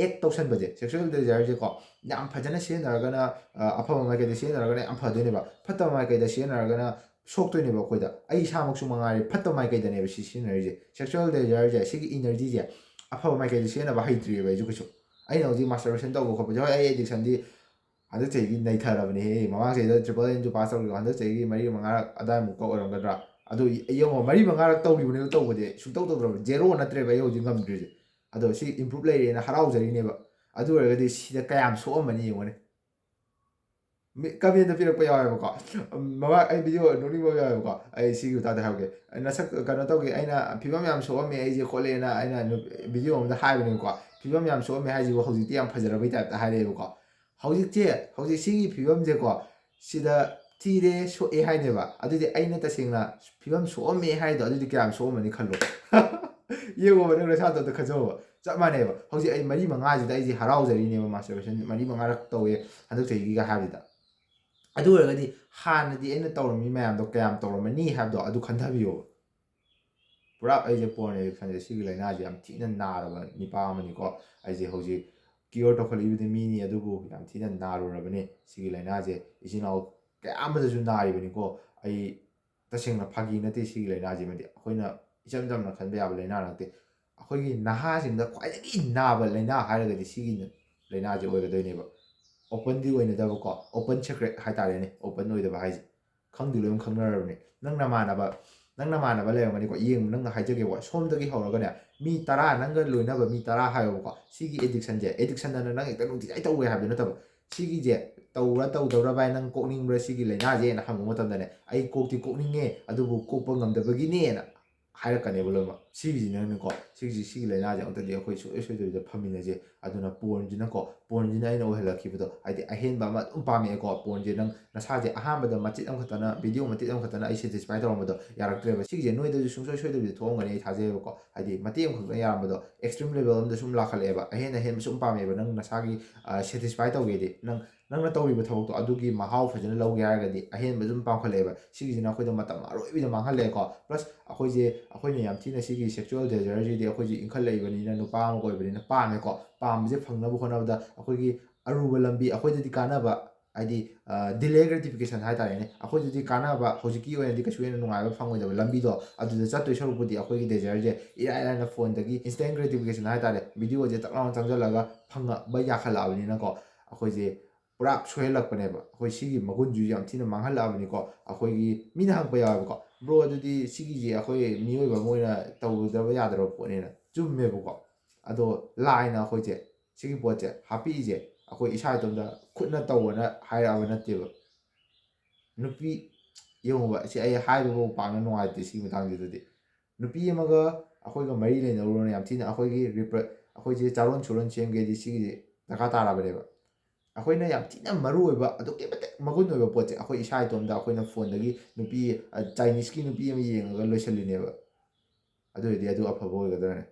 act ꯇꯧꯁꯟꯕꯁꯦ, sexual desire ꯁꯦꯀꯣ, ꯌꯥꯝ ꯐꯖꯅ ꯁꯤꯖꯤꯟꯅꯔꯒꯅ, ꯑ, ꯑꯐꯕ ꯃꯥꯏꯀꯩꯗ ꯁꯤꯖꯤꯟꯅꯔꯒꯅ ꯌꯥꯝ ꯐꯗꯣꯏꯅꯦꯕ꯫ ꯐꯠꯇꯕ ꯃꯥꯏꯀꯩꯗ ꯁꯤꯖꯤꯟꯅꯔꯒꯅ ꯁꯣꯛꯇꯣꯏꯅꯦꯕ ꯑꯩꯈꯣꯏꯗ꯫ ꯑꯩ ꯏꯁꯥꯃꯛꯁꯨ ꯃꯉꯥꯏꯔꯦ, ꯐꯠꯇꯕ ꯃꯥꯏꯀꯩꯗꯅꯦꯕ ꯁꯤ ꯁꯤꯖꯤꯟꯅꯔꯤꯁꯦ꯫ Sexual desire ꯁꯦ, ꯁꯤꯒꯤ energy ꯁꯦ ꯑꯐꯕ ꯃꯥꯏꯀꯩꯗ ꯁꯤꯖꯤꯟꯅꯕ ꯍꯩꯇ꯭ꯔꯤꯑꯕ ꯑꯩꯁꯨ ꯀꯩꯁꯨ꯫ ꯑꯩꯅ ꯍꯧꯖꯤꯛ masturbation ꯇꯧꯕ ꯈꯣꯠꯄꯁꯦ, ꯍꯣꯏ, ꯑꯩ addiction ꯗꯤ ꯍꯟꯗꯛ ꯆꯍꯤꯒꯤ ꯅꯩꯊꯔꯕꯅꯦꯍꯦ꯫ ꯃꯃꯥꯡ ꯆꯍꯤꯗ triple N ꯁꯨ pass ꯇꯧꯈꯤꯕ, ꯍꯟꯗꯛ ꯆꯍꯤꯒꯤ ꯃꯔꯤ ꯃꯉꯥꯔꯛ ꯑꯗꯥꯏꯃꯨꯛꯀ ꯑꯣꯏꯔꯝꯒꯗ꯭ꯔꯥ꯫ ꯑꯗꯨ ꯌꯦꯡꯉꯣ, ꯃꯔꯤ ꯃꯉꯥꯔꯛ ꯇꯧꯈꯤꯕꯅꯦꯕ ꯇꯧꯕꯗꯤ, ꯁꯨꯡꯇꯧ ꯇꯧꯗ꯭ꯔꯕ, zero ꯅꯠꯇ꯭ꯔꯦꯕ ꯑꯩ ꯍꯧꯖꯤꯛ ꯉꯝꯗ꯭ꯔꯤꯁꯦ꯫ ꯑꯗꯣ ꯁꯤ improve ꯂꯩꯔꯦꯅ ꯍꯔꯥꯎꯖꯔꯤꯅꯦꯕ꯫ ꯑꯗꯨ ꯑꯣꯏꯔꯒꯗꯤ ꯁꯤꯗ ꯀꯌꯥꯝ ꯁꯣꯛꯑꯝꯃꯅꯤ ꯌꯦꯡꯉꯣꯅꯦ꯫ ꯃꯤ comment ꯇ ꯄꯤꯔꯛꯄ ꯌꯥꯎꯋꯦꯕꯀꯣ꯫ ꯃꯃꯥꯡ ꯑꯩ video ꯅꯣꯛꯅꯤꯡꯕ ꯑꯃ ꯌꯥꯎꯋꯦꯕꯀꯣ꯫ ꯑꯩ ꯁꯤꯒꯤ ꯃꯇꯥꯡꯗ ꯍꯥꯏꯍꯧꯒꯦ꯫ ꯅꯁꯛ ꯀꯩꯅꯣ ꯇꯧꯒꯦ, ꯑꯩꯅ ꯐꯤꯕꯝ ꯌꯥꯝ ꯁꯣꯛꯑꯝꯃꯦ ꯑꯩꯁꯦ ꯈꯣꯠꯂꯦꯅ ꯑꯩꯅ ꯅꯨ-, video ꯑꯃꯗ ꯍꯥꯏꯕꯅꯦꯕꯀꯣ꯫ ꯐꯤꯕꯝ ꯌꯥꯝ ꯁꯣꯛꯑꯝꯃꯦ ꯍꯥꯏꯁꯤꯕꯨ ꯍꯧꯖꯤꯛꯇꯤ ꯌꯥꯝ ꯐꯖꯔꯕꯩ type ꯇ ꯍꯥꯏꯔꯛꯑꯦꯕꯀꯣ꯫ ꯍꯧꯖꯤꯛꯁꯦ, ꯍꯧꯖꯤꯛ ꯁꯤꯒꯤ ꯐꯤꯕꯝꯁꯦꯀꯣ, ꯁꯤꯗ ꯊꯤꯔꯦ, ꯁꯣꯛꯑꯦ ꯍꯥꯏꯅꯦꯕ꯫ ꯑꯗꯨꯗꯤ ꯑꯩꯅ ꯇꯁꯦꯡꯅ ꯐꯤꯕꯝ ꯁꯣꯛꯑꯝꯃꯦ ꯍꯥꯏꯗꯣ ꯑꯗꯨꯗꯤ ꯀꯌꯥꯝ ꯁꯣꯛꯑꯝꯃꯅꯤ ꯈꯜꯂꯣ꯫ ꯌꯦꯡꯉꯣꯕ, ꯅꯪ ꯅꯁꯥꯗꯣ ꯑꯝꯇ ꯈꯟꯖꯧꯕ꯫ ꯆꯞ ꯃꯥꯟꯅꯩꯕ꯫ ꯍꯧꯖꯤꯛ ꯑꯩ ꯃꯔꯤ ꯃꯉꯥꯁꯤꯗ ꯑꯩꯁꯦ ꯍꯔꯥꯎꯖꯔꯤꯅꯦꯕ, masturbation ꯃꯔꯤ ꯃꯉꯥꯔꯛ ꯇꯧꯋꯦ ꯍꯟꯗꯛ ꯆꯍꯤꯒꯤꯒ ꯍꯥꯏꯕꯁꯤꯗ꯫ ꯑꯗꯨ ꯑꯣꯏꯔꯒꯗꯤ ꯍꯥꯟꯅꯗꯤ ꯑꯩꯅ ꯇꯧꯔꯝꯃꯤ ꯃꯌꯥꯝꯗꯣ ꯀꯌꯥꯝ ꯇꯧꯔꯝꯃꯅꯤ ꯍꯥꯏꯕꯗꯣ ꯑꯗꯨ ꯈꯟꯊꯕꯤꯌꯣꯕ꯫ ꯄꯨꯔꯥ ꯑꯩꯁꯦ porn addiction ꯁꯦ, ꯁꯤꯒꯤ ꯂꯥꯏꯅꯥꯁꯦ ꯌꯥꯝ ꯊꯤꯅ ꯅꯥꯔꯕ ꯅꯤꯄꯥ ꯑꯃꯅꯤꯀꯣ꯫ ꯑꯩꯁꯦ ꯍꯧꯖꯤꯛ cure ꯇꯧꯈꯠꯂꯛꯏꯕꯗꯤ ꯃꯤꯅꯤ, ꯑꯗꯨꯕꯨ ꯌꯥꯝ ꯊꯤꯅ ꯅꯥꯔꯨꯔꯕꯅꯤ ꯁꯤꯒꯤ ꯂꯥꯏꯅꯥꯁꯦ꯫ ꯏꯆꯤꯟ ꯏꯅꯥꯎ ꯀꯌꯥ ꯑꯃꯗꯁꯨ ꯅꯥꯔꯤꯕꯅꯤꯀꯣ꯫ ꯑꯩ ꯇꯁꯦꯡꯅ ꯐꯥꯒꯤ ꯅꯠꯇꯦ, ꯁꯤꯒꯤ ꯂꯥꯏꯅꯥꯁꯤꯃꯗꯤ ꯑꯩꯈꯣꯏꯅ ꯏꯆꯝ ꯆꯝꯅ ꯈꯟꯕ ꯌꯥꯕ ꯂꯥꯏꯅꯥ ꯅꯠꯇꯦ꯫ ꯑꯩꯈꯣꯏꯒꯤ ꯅꯍꯥꯁꯤꯡꯗ ꯈ꯭ꯋꯥꯏꯗꯒꯤ ꯅꯥꯕ ꯂꯥꯏꯅꯥ ꯍꯥꯏꯔꯒꯗꯤ ꯁꯤꯒꯤ ꯂꯥꯏꯅꯥꯁꯦ ꯑꯣꯏꯒꯗꯣꯏꯅꯦꯕ꯫ Open ꯗꯤ ꯑꯣꯏꯅꯗꯕꯀꯣ, open secret ꯍꯥꯏꯇꯥꯔꯦꯅꯦ, open ꯑꯣꯏꯗꯕ ꯍꯥꯏꯁꯦ꯫ ꯈꯪꯗꯤ ꯂꯣꯏꯅ ꯈꯪꯅꯔꯕꯅꯦ꯫ ꯅꯪ ꯅꯃꯥꯟꯅꯕ, ꯅꯪ ꯅꯃꯥꯟꯅꯕ ꯂꯩꯔꯝꯒꯅꯤꯀꯣ, ꯌꯦꯡꯉꯨ, ꯅꯪꯅ ꯍꯥꯏꯖꯒꯦꯕ, ꯁꯣꯝꯗꯒꯤ ꯍꯧꯔꯒꯅꯦ, ꯃꯤ ꯇꯔꯥ, ꯅꯪꯒ ꯂꯣꯏꯅꯕ ꯃꯤ ꯇꯔꯥ ꯍꯥꯏꯌꯣꯕꯀꯣ꯫ ꯁꯤꯒꯤ addiction ꯁꯦ, addiction ꯑꯅ ꯅꯪ ꯍꯦꯛꯇ ꯅꯨꯡꯇꯤꯖꯥꯏ ꯇꯧꯋꯦ ꯍꯥꯏꯕꯗꯤ ꯅꯠꯇꯕ, ꯁꯤꯒꯤꯁꯦ ꯇꯧꯕ꯭ꯔꯥ ꯇꯧꯗꯕ꯭ꯔꯥ ꯚꯥꯏ, ꯅꯪ ꯀꯣꯛꯅꯤꯡꯕ꯭ꯔꯥ ꯁꯤꯒꯤ ꯂꯥꯏꯅꯥꯁꯦꯅ ꯍꯪꯕ ꯃꯇꯝꯗꯅꯦ, "ꯑꯩ ꯀꯣꯛꯇꯤ ꯀꯣꯛꯅꯤꯡꯉꯦ, ꯑꯗꯨꯕꯨ ꯀꯣꯛꯄ ꯉꯝꯗꯕꯒꯤꯅꯦꯅ" ꯍꯥꯏꯔꯛꯀꯅꯦꯕ ꯂꯣꯏꯅꯃꯛ꯫ ꯁꯤꯒꯤꯁꯤꯅꯅꯦꯀꯣ, ꯁꯤꯒꯤꯁꯤ ꯁꯤꯒꯤ ꯂꯥꯏꯅꯥꯁꯦ ꯑꯃꯨꯛꯇꯗꯤ ꯑꯩꯈꯣꯏ ꯁꯨꯡꯁꯣꯏ ꯁꯣꯏꯗꯕꯤꯗ ꯐꯃꯤꯟꯅꯁꯦ꯫ ꯑꯗꯨꯅ ꯄꯣꯔꯟꯁꯤꯅꯀꯣ, ꯄꯣꯔꯟꯁꯤꯅ ꯑꯩꯅ ꯑꯣꯏꯍꯜꯂꯛꯈꯤꯕꯗꯣ, ꯍꯥꯏꯗꯤ ꯑꯍꯦꯟꯕ ꯑꯃ ꯑꯗꯨꯝ ꯄꯥꯝꯃꯛꯑꯦꯀꯣ꯫ ꯄꯣꯔꯟꯁꯦ ꯅꯪ ꯅꯁꯥꯁꯦ ꯑꯍꯥꯟꯕꯗ ꯃꯆꯦꯠ ꯑꯃꯈꯛꯇꯅ, ꯚꯤꯗꯤꯑꯣ ꯃꯇꯦꯛ ꯑꯃꯈꯛꯇꯅ ꯑꯩ ꯁꯦꯇꯤꯁꯐꯥꯏ ꯇꯧꯔꯝꯕꯗꯣ ꯌꯥꯔꯛꯇ꯭ꯔꯦꯕ꯫ ꯁꯤꯒꯤꯁꯦ ꯅꯣꯏꯗꯁꯨ ꯁꯨꯡꯁꯣꯏ ꯁꯣꯏꯗꯕꯤꯗ ꯊꯣꯛꯑꯝꯒꯅꯤ ꯑꯩ ꯊꯥꯖꯩꯌꯦꯕꯀꯣ꯫ ꯍꯥꯏꯗꯤ ꯃꯇꯦꯛ ꯑꯃꯈꯛꯇꯅ ꯌꯥꯔꯝꯕꯗꯣ ꯑꯦꯛꯁꯇ꯭ꯔꯤꯝ ꯂꯦꯚꯦꯜ ꯑꯃꯗ ꯁꯨꯝ ꯂꯥꯛꯈꯠꯂꯛꯑꯦꯕ, ꯑꯍꯦꯟ ꯑꯍꯦꯟꯕ ꯁꯨꯝ ꯄꯥꯝꯃꯛꯑꯦꯕ꯫ ꯅꯪ ꯅꯁꯥꯒꯤ ꯁꯦꯇꯤꯁꯐꯥꯏ ꯇꯧꯒꯦꯗꯤ, ꯅꯪ ꯅꯪꯅ ꯇꯧꯔꯤꯕ ꯊꯕꯛꯇꯣ ꯑꯗꯨꯒꯤ ꯃꯍꯥꯎ ꯐꯖꯅ ꯂꯧꯒꯦ ꯍꯥꯏꯔꯒꯗꯤ ꯑꯍꯦꯟꯕ ꯑꯗꯨꯝ ꯄꯥꯝꯈꯠꯂꯛꯑꯦꯕ꯫ ꯁꯤꯒꯤꯁꯤꯅ ꯑꯩꯈꯣꯏꯗ ꯃꯇꯝ ꯑꯔꯣꯏꯕꯤꯗ ꯃꯥꯡꯍꯜꯂꯛꯑꯦꯀꯣ꯫ ꯄ꯭ꯂꯁ ꯑꯩꯈꯣꯏꯁꯦ, ꯑꯩꯈꯣꯏꯅ ꯌꯥꯝ ꯊꯤꯅ ꯁꯤꯒꯤ ꯁꯦꯛꯆꯨꯋꯦꯜ ꯗꯦꯖꯌꯔꯁꯤꯗꯤ ꯑꯩꯈꯣꯏꯁꯦ ꯏꯟꯈꯠꯂꯛꯏꯕꯅꯤꯅ, ꯅꯨꯄꯥ ꯑꯃꯒ ꯑꯣꯏꯕꯅꯤꯅ ꯄꯥꯝꯃꯦꯀꯣ꯫ ꯄꯥꯝꯕꯁꯦ ꯐꯪꯅꯕ ꯍꯣꯠꯅꯕꯗ ꯑꯩꯈꯣꯏꯒꯤ ꯑꯔꯨꯕ ꯂꯝꯕꯤ, ꯑꯩꯈꯣꯏꯗꯗꯤ ꯀꯥꯟꯅꯕ, ꯍꯥꯏꯗꯤ ꯗꯤꯂꯦ ꯒ꯭ꯔꯦꯇꯤꯐꯤꯀꯦꯁꯟ ꯍꯥꯏꯇꯥꯔꯦꯅꯦ, ꯑꯩꯈꯣꯏꯗꯗꯤ ꯀꯥꯟꯅꯕ, ꯍꯧꯖꯤꯛꯀꯤ ꯑꯣꯏꯅꯗꯤ ꯀꯩꯁꯨ ꯍꯦꯟꯅ ꯅꯨꯡꯉꯥꯏꯕ ꯐꯪꯉꯣꯏꯗꯕ ꯂꯝꯕꯤꯗꯣ, ꯑꯗꯨꯗ ꯆꯠꯇꯣꯏ ꯁꯔꯨꯛꯄꯨꯗꯤ ꯑꯩꯈꯣꯏꯒꯤ ꯗꯦꯖꯌꯔꯁꯦ ꯏꯔꯥꯏ ꯂꯥꯏꯅ ꯐꯣꯟꯗꯒꯤ ꯏꯟꯁꯇꯦꯟ ꯒ꯭ꯔꯦꯇꯤꯐꯤꯀꯦꯁꯟ ꯍꯥꯏꯇꯥꯔꯦ, ꯚꯤꯗꯤꯑꯣꯁꯦ ꯇꯛ ꯂꯥꯎꯅ ꯆꯪꯁꯤꯜꯂꯒ ꯐꯪꯉꯛꯄ ꯌꯥꯈꯠꯂꯛꯑꯕꯅꯤꯅꯀꯣ꯫ ꯑꯩꯈꯣꯏꯁꯦ ꯄꯨꯔꯥ ꯁꯣꯏꯍꯜꯂꯛꯄꯅꯦꯕ꯫ ꯑꯩꯈꯣꯏ ꯁꯤꯒꯤ ꯃꯒꯨꯟꯁꯤꯁꯨ ꯌꯥꯝ ꯊꯤꯅ ꯃꯥꯡꯍꯜꯂꯛꯑꯕꯅꯤꯀꯣ꯫ ꯑꯩꯈꯣꯏꯒꯤ ꯃꯤꯅ ꯍꯪꯉꯛꯄ ꯌꯥꯎꯋꯦꯕꯀꯣ, "ꯕ꯭ꯔꯣ, ꯑꯗꯨꯗꯤ ꯁꯤꯒꯤꯁꯦ ꯑꯩꯈꯣꯏ ꯃꯤꯑꯣꯏꯕ ꯑꯃ ꯑꯣꯏꯅ ꯇꯧꯗꯕ ꯌꯥꯗ꯭ꯔꯕ ꯄꯣꯠꯅꯦꯅ"꯫ ꯆꯨꯝꯃꯦꯕꯀꯣ꯫ ꯑꯗꯣ ꯂꯥꯏꯅ ꯑꯩꯈꯣꯏꯁꯦ, ꯁꯤꯒꯤ ꯄꯣꯠꯁꯦ ꯍꯥꯞꯄꯛꯏꯁꯦ ꯑꯩꯈꯣꯏ ꯏꯁꯥ ꯏꯇꯣꯝꯇ ꯈꯨꯠꯅ ꯇꯧꯑꯣꯅ ꯍꯥꯏꯔꯛꯑꯕ ꯅꯠꯇꯦꯕ꯫ ꯅꯨꯄꯤ, ꯌꯦꯡꯉꯨꯕ, ꯁꯤ ꯑꯩ ꯍꯥꯏꯕꯐꯥꯎ ꯄꯥꯛꯅ ꯅꯨꯡꯉꯥꯏꯇꯦ ꯁꯤꯒꯤ ꯃꯇꯥꯡꯁꯤꯗꯗꯤ꯫ ꯅꯨꯄꯤ ꯑꯃꯒ ꯑꯩꯈꯣꯏꯒ ꯃꯔꯤ ꯂꯩꯅꯔꯨꯔꯅ ꯌꯥꯝ ꯊꯤꯅ ꯑꯩꯈꯣꯏꯒꯤ ꯔꯤꯄ꯭ꯔ-, ꯑꯩꯈꯣꯏꯁꯦ ꯆꯥꯔꯣꯟ ꯁꯨꯔꯣꯟ ꯁꯦꯝꯒꯦꯗꯤ ꯁꯤꯒꯤꯁꯦ ꯗꯔꯀꯥꯔ ꯇꯥꯔꯕꯅꯦꯕ꯫ ꯑꯩꯈꯣꯏꯅ ꯌꯥꯝ ꯊꯤꯅ ꯃꯔꯨ ꯑꯣꯏꯕ, ꯑꯗꯨꯛꯀꯤ ꯃꯇꯤꯛ ꯃꯒꯨꯟ ꯑꯣꯏꯕ ꯄꯣꯠꯁꯦ ꯑꯩꯈꯣꯏ ꯏꯁꯥ ꯏꯇꯣꯝꯇ ꯑꯩꯈꯣꯏꯅ ꯐꯣꯟꯗꯒꯤ ꯅꯨꯄꯤ, ꯑ, ꯆꯥꯏꯅꯤꯁꯀꯤ ꯅꯨꯄꯤ ꯑꯃ ꯌꯦꯡꯉꯒ ꯂꯣꯏꯁꯤꯜꯂꯤꯅꯦꯕ꯫ ꯑꯗꯨ ꯑꯣꯏꯔꯗꯤ ꯑꯗꯨ ꯑꯐꯕ ꯑꯣꯏꯒꯗ꯭ꯔꯅꯦ?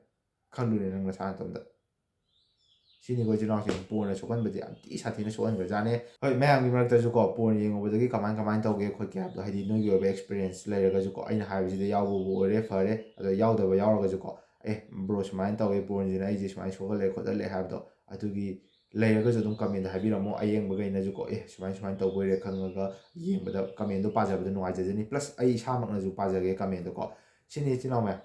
ꯈꯜꯂꯨꯅꯦ ꯅꯪ ꯅꯁꯥ ꯅꯇꯣꯝꯇ꯫ ꯁꯤꯅꯤꯀꯣ, ꯏꯆꯤꯜ ꯏꯅꯥꯎꯁꯤꯡ, ꯄꯣꯔꯟꯅ ꯁꯣꯛꯍꯟꯕꯁꯦ ꯌꯥꯝ ꯊꯤ ꯁꯥꯊꯤꯅ ꯁꯣꯛꯍꯟꯈ꯭ꯔꯖꯥꯠꯅꯦ꯫ ꯍꯣꯏ, ꯃꯌꯥꯝꯒꯤ ꯃꯔꯛꯇꯁꯨ ꯀꯣ, ꯄꯣꯔꯟ ꯌꯦꯡꯉꯨꯕꯗꯒꯤ ꯀꯃꯥꯏ ꯀꯃꯥꯏꯅ ꯇꯧꯒꯦ ꯈꯣꯠꯀꯦ ꯍꯥꯏꯕꯗꯣ, ꯍꯥꯏꯗꯤ ꯅꯣꯏꯒꯤ ꯑꯣꯏꯕ ꯑꯦꯛꯁꯄꯤꯔꯤꯌꯦꯟꯁ ꯂꯩꯔꯒꯁꯨ ꯀꯣ, ꯑꯩꯅ ꯍꯥꯏꯕꯁꯤꯗ ꯌꯥꯎꯕꯕꯨ ꯑꯣꯏꯔꯦ ꯐꯔꯦ, ꯑꯗꯣ ꯌꯥꯎꯗꯕ ꯌꯥꯎꯔꯒꯁꯨ ꯀꯣ, "ꯑꯦ ꯕ꯭ꯔꯣ, ꯁꯨꯃꯥꯏꯅ ꯇꯧꯋꯦ, ꯄꯣꯔꯟꯁꯤꯅ ꯑꯩꯁꯦ ꯁꯨꯃꯥꯏꯅ ꯁꯣꯛꯍꯜꯂꯦ ꯈꯣꯠꯍꯜꯂꯦ" ꯍꯥꯏꯕꯗꯣ, ꯑꯗꯨꯒꯤ ꯂꯩꯔꯒꯁꯨ ꯑꯗꯨꯝ ꯀꯃꯦꯟꯗ ꯍꯥꯏꯕꯤꯔꯝꯃꯣ꯫ ꯑꯌꯦꯡꯕꯈꯩꯅꯁꯨ ꯀꯣ, "ꯑꯦ ꯁꯨꯃꯥꯏꯅ ꯁꯨꯃꯥꯏꯅ ꯇꯧꯕ ꯑꯣꯏꯔꯦ" ꯈꯪꯉꯒ ꯌꯦꯡꯕꯗ, ꯀꯃꯦꯟꯗꯣ ꯄꯥꯖꯕꯗ ꯅꯨꯡꯉꯥꯏꯖꯖꯅꯤ꯫ ꯄ꯭ꯂꯁ ꯑꯩ ꯏꯁꯥꯃꯛꯅꯁꯨ ꯄꯥꯖꯒꯦ ꯀꯃꯦꯟꯗꯣ ꯀꯣ꯫ ꯁꯤꯅꯤ, ꯏꯆꯤꯜ ꯏꯅꯥꯎ ꯃꯌꯥꯝ,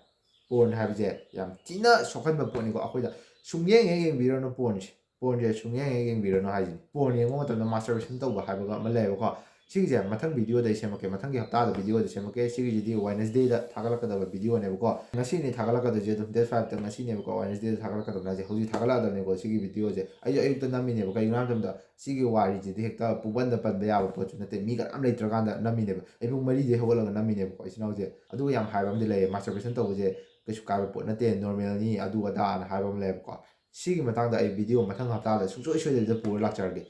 ꯄꯣꯔꯟ ꯍꯥꯏꯕꯁꯦ ꯌꯥꯝ ꯊꯤꯅ ꯁꯣꯛꯍꯟꯕ ꯄꯣꯠꯅꯤꯀꯣ꯫ ꯑꯩꯈꯣꯏꯗ ꯁꯨꯡꯌꯦꯡ ꯍꯦꯛ ꯌꯦꯡꯕꯤꯔꯅꯨ ꯄꯣꯔꯟꯁꯦ꯫ ꯄꯣꯔꯟꯁꯦ ꯁꯨꯡꯌꯦꯡ ꯍꯦꯛ ꯌꯦꯡꯕꯤꯔꯅꯨ ꯍꯥꯏꯁꯤꯅꯤ꯫ ꯄꯣꯔꯟ ꯌꯦꯡꯕ ꯃꯇꯝꯗ ꯃꯥꯁꯇꯔꯕꯦꯁꯟ ꯇꯧꯕ ꯍꯥꯏꯕꯒ ꯑꯃ ꯂꯩꯌꯦꯕꯀꯣ꯫ ꯁꯤꯒꯤꯁꯦ ꯃꯊꯪ ꯚꯤꯗꯤꯑꯣꯗ ꯑꯩ ꯁꯦꯝꯃꯛꯀꯦ, ꯃꯊꯪꯒꯤ ꯍꯞꯇꯥꯗ ꯚꯤꯗꯤꯑꯣꯗ ꯁꯦꯝꯃꯛꯀꯦ꯫ ꯁꯤꯒꯤꯁꯤꯗꯤ ꯋꯦꯅꯁꯗꯦꯗ ꯊꯥꯒꯠꯂꯛꯀꯗꯕ ꯚꯤꯗꯤꯑꯣꯅꯦꯕꯀꯣ꯫ ꯉꯁꯤꯅꯤ ꯊꯥꯒꯠꯂꯛꯀꯗꯣꯏꯁꯦ ꯑꯗꯨꯝ, ꯗꯦꯠ ꯐꯥꯏꯚꯇ ꯉꯁꯤꯅꯦꯕꯀꯣ, ꯋꯦꯅꯁꯗꯦꯗ ꯊꯥꯒꯠꯂꯛꯀꯗꯕꯅꯦ ꯍꯥꯏꯁꯦ꯫ ꯍꯧꯖꯤꯛ ꯊꯥꯒꯠꯂꯛꯑꯗꯕꯅꯤꯀꯣ ꯁꯤꯒꯤ ꯚꯤꯗꯤꯑꯣꯁꯦ꯫ ꯑꯩꯁꯨ ꯑꯌꯨꯛꯇ ꯅꯝꯃꯤꯅꯦꯕ, ꯀꯩꯒꯤꯅꯣ ꯍꯥꯏꯕ ꯃꯇꯝꯗ ꯁꯤꯒꯤ ꯋꯥꯔꯤꯁꯤꯗꯤ ꯍꯦꯛꯇ ꯄꯨꯡꯄꯟꯗ ꯄꯟꯕ ꯌꯥꯕ ꯄꯣꯠꯁꯨ ꯅꯠꯇꯦ, ꯃꯤ ꯀꯅꯥꯝ ꯂꯩꯇ꯭ꯔꯀꯥꯟꯗ ꯅꯝꯃꯤꯅꯦꯕ꯫ ꯑꯩ ꯄꯨꯡ ꯃꯔꯤꯗꯩ ꯍꯧꯒꯠꯂꯒ ꯅꯝꯃꯤꯅꯦꯕꯀꯣ, ꯏꯆꯤꯟ ꯏꯅꯥꯎꯁꯦ꯫ ꯑꯗꯨꯒ ꯌꯥꯝ ꯍꯥꯏꯕ ꯑꯃꯗꯤ ꯂꯩꯌꯦ, ꯃꯥꯁꯇꯔꯕꯦꯁꯟ ꯇꯧꯕꯁꯦ ꯀꯩꯁꯨ ꯀꯥꯏꯕ ꯄꯣꯠ ꯅꯠꯇꯦ, ꯅꯣꯔꯃꯦꯜꯅꯤ, ꯑꯗꯨ ꯑꯗꯥꯅ ꯍꯥꯏꯕ ꯑꯃ ꯂꯩꯌꯦꯕꯀꯣ꯫ ꯁꯤꯒꯤ ꯃꯇꯥꯡꯗ ꯑꯩ ꯚꯤꯗꯤꯑꯣ ꯃꯊꯪ ꯍꯞꯇꯥꯗ ꯁꯨꯡꯁꯣꯏ ꯁꯣꯏꯗꯕꯤꯗ ꯄꯨꯔ ꯂꯥꯛꯆꯔꯒꯦ꯫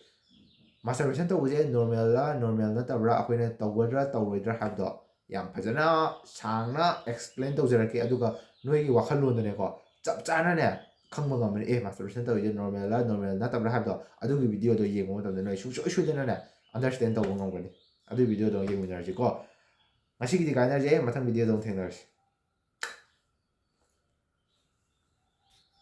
ꯃꯥꯁꯇꯔꯕꯦꯁꯟ ꯇꯧꯕꯁꯦ ꯅꯣꯔꯃꯦꯜꯂ ꯅꯣꯔꯃꯦꯜ ꯅꯠꯇꯕ꯭ꯔꯥ, ꯑꯩꯈꯣꯏꯅ ꯇꯧꯒꯗ꯭ꯔꯥ ꯇꯧꯔꯣꯏꯗ꯭ꯔꯥ ꯍꯥꯏꯕꯗꯣ ꯌꯥꯝ ꯐꯖꯅ ꯁꯥꯡꯅ ꯑꯦꯛꯁꯄ꯭ꯂꯦꯟ ꯇꯧꯖꯔꯛꯀꯦ꯫ ꯑꯗꯨꯒ ꯅꯣꯏꯒꯤ ꯋꯥꯈꯜꯂꯣꯟꯗꯅꯦꯀꯣ, ꯆꯞ ꯆꯥꯅꯅꯦ ꯈꯪꯕ ꯉꯝꯃꯅꯤ, ꯑꯦ, ꯃꯥꯁꯇꯔꯕꯦꯁꯟ ꯇꯧꯔꯤꯁꯦ ꯅꯣꯔꯃꯦꯜꯂ ꯅꯣꯔꯃꯦꯜ ꯅꯠꯇꯕ꯭ꯔꯥ ꯍꯥꯏꯕꯗꯣ꯫ ꯑꯗꯨꯒꯤ ꯚꯤꯗꯤꯑꯣꯗꯣ ꯌꯦꯡꯕ ꯃꯇꯝꯗ ꯅꯣꯏ ꯁꯨꯡꯁꯣꯏ ꯁꯣꯏꯗꯅꯅꯦ ꯑꯟꯗꯔꯁꯇꯦꯟ ꯇꯧꯕ ꯉꯝꯒꯅꯤ꯫ ꯑꯗꯨꯒꯤ ꯚꯤꯗꯤꯑꯣꯗꯣ ꯌꯦꯡꯃꯤꯟꯅꯔꯁꯤꯀꯣ꯫ ꯉꯁꯤꯒꯤꯗꯤ ꯀꯥꯏꯅꯔꯁꯦ, ꯃꯊꯪ ꯚꯤꯗꯤꯑꯣꯗ ꯑꯃꯨꯛ ꯊꯦꯡꯅꯔꯁꯤ꯫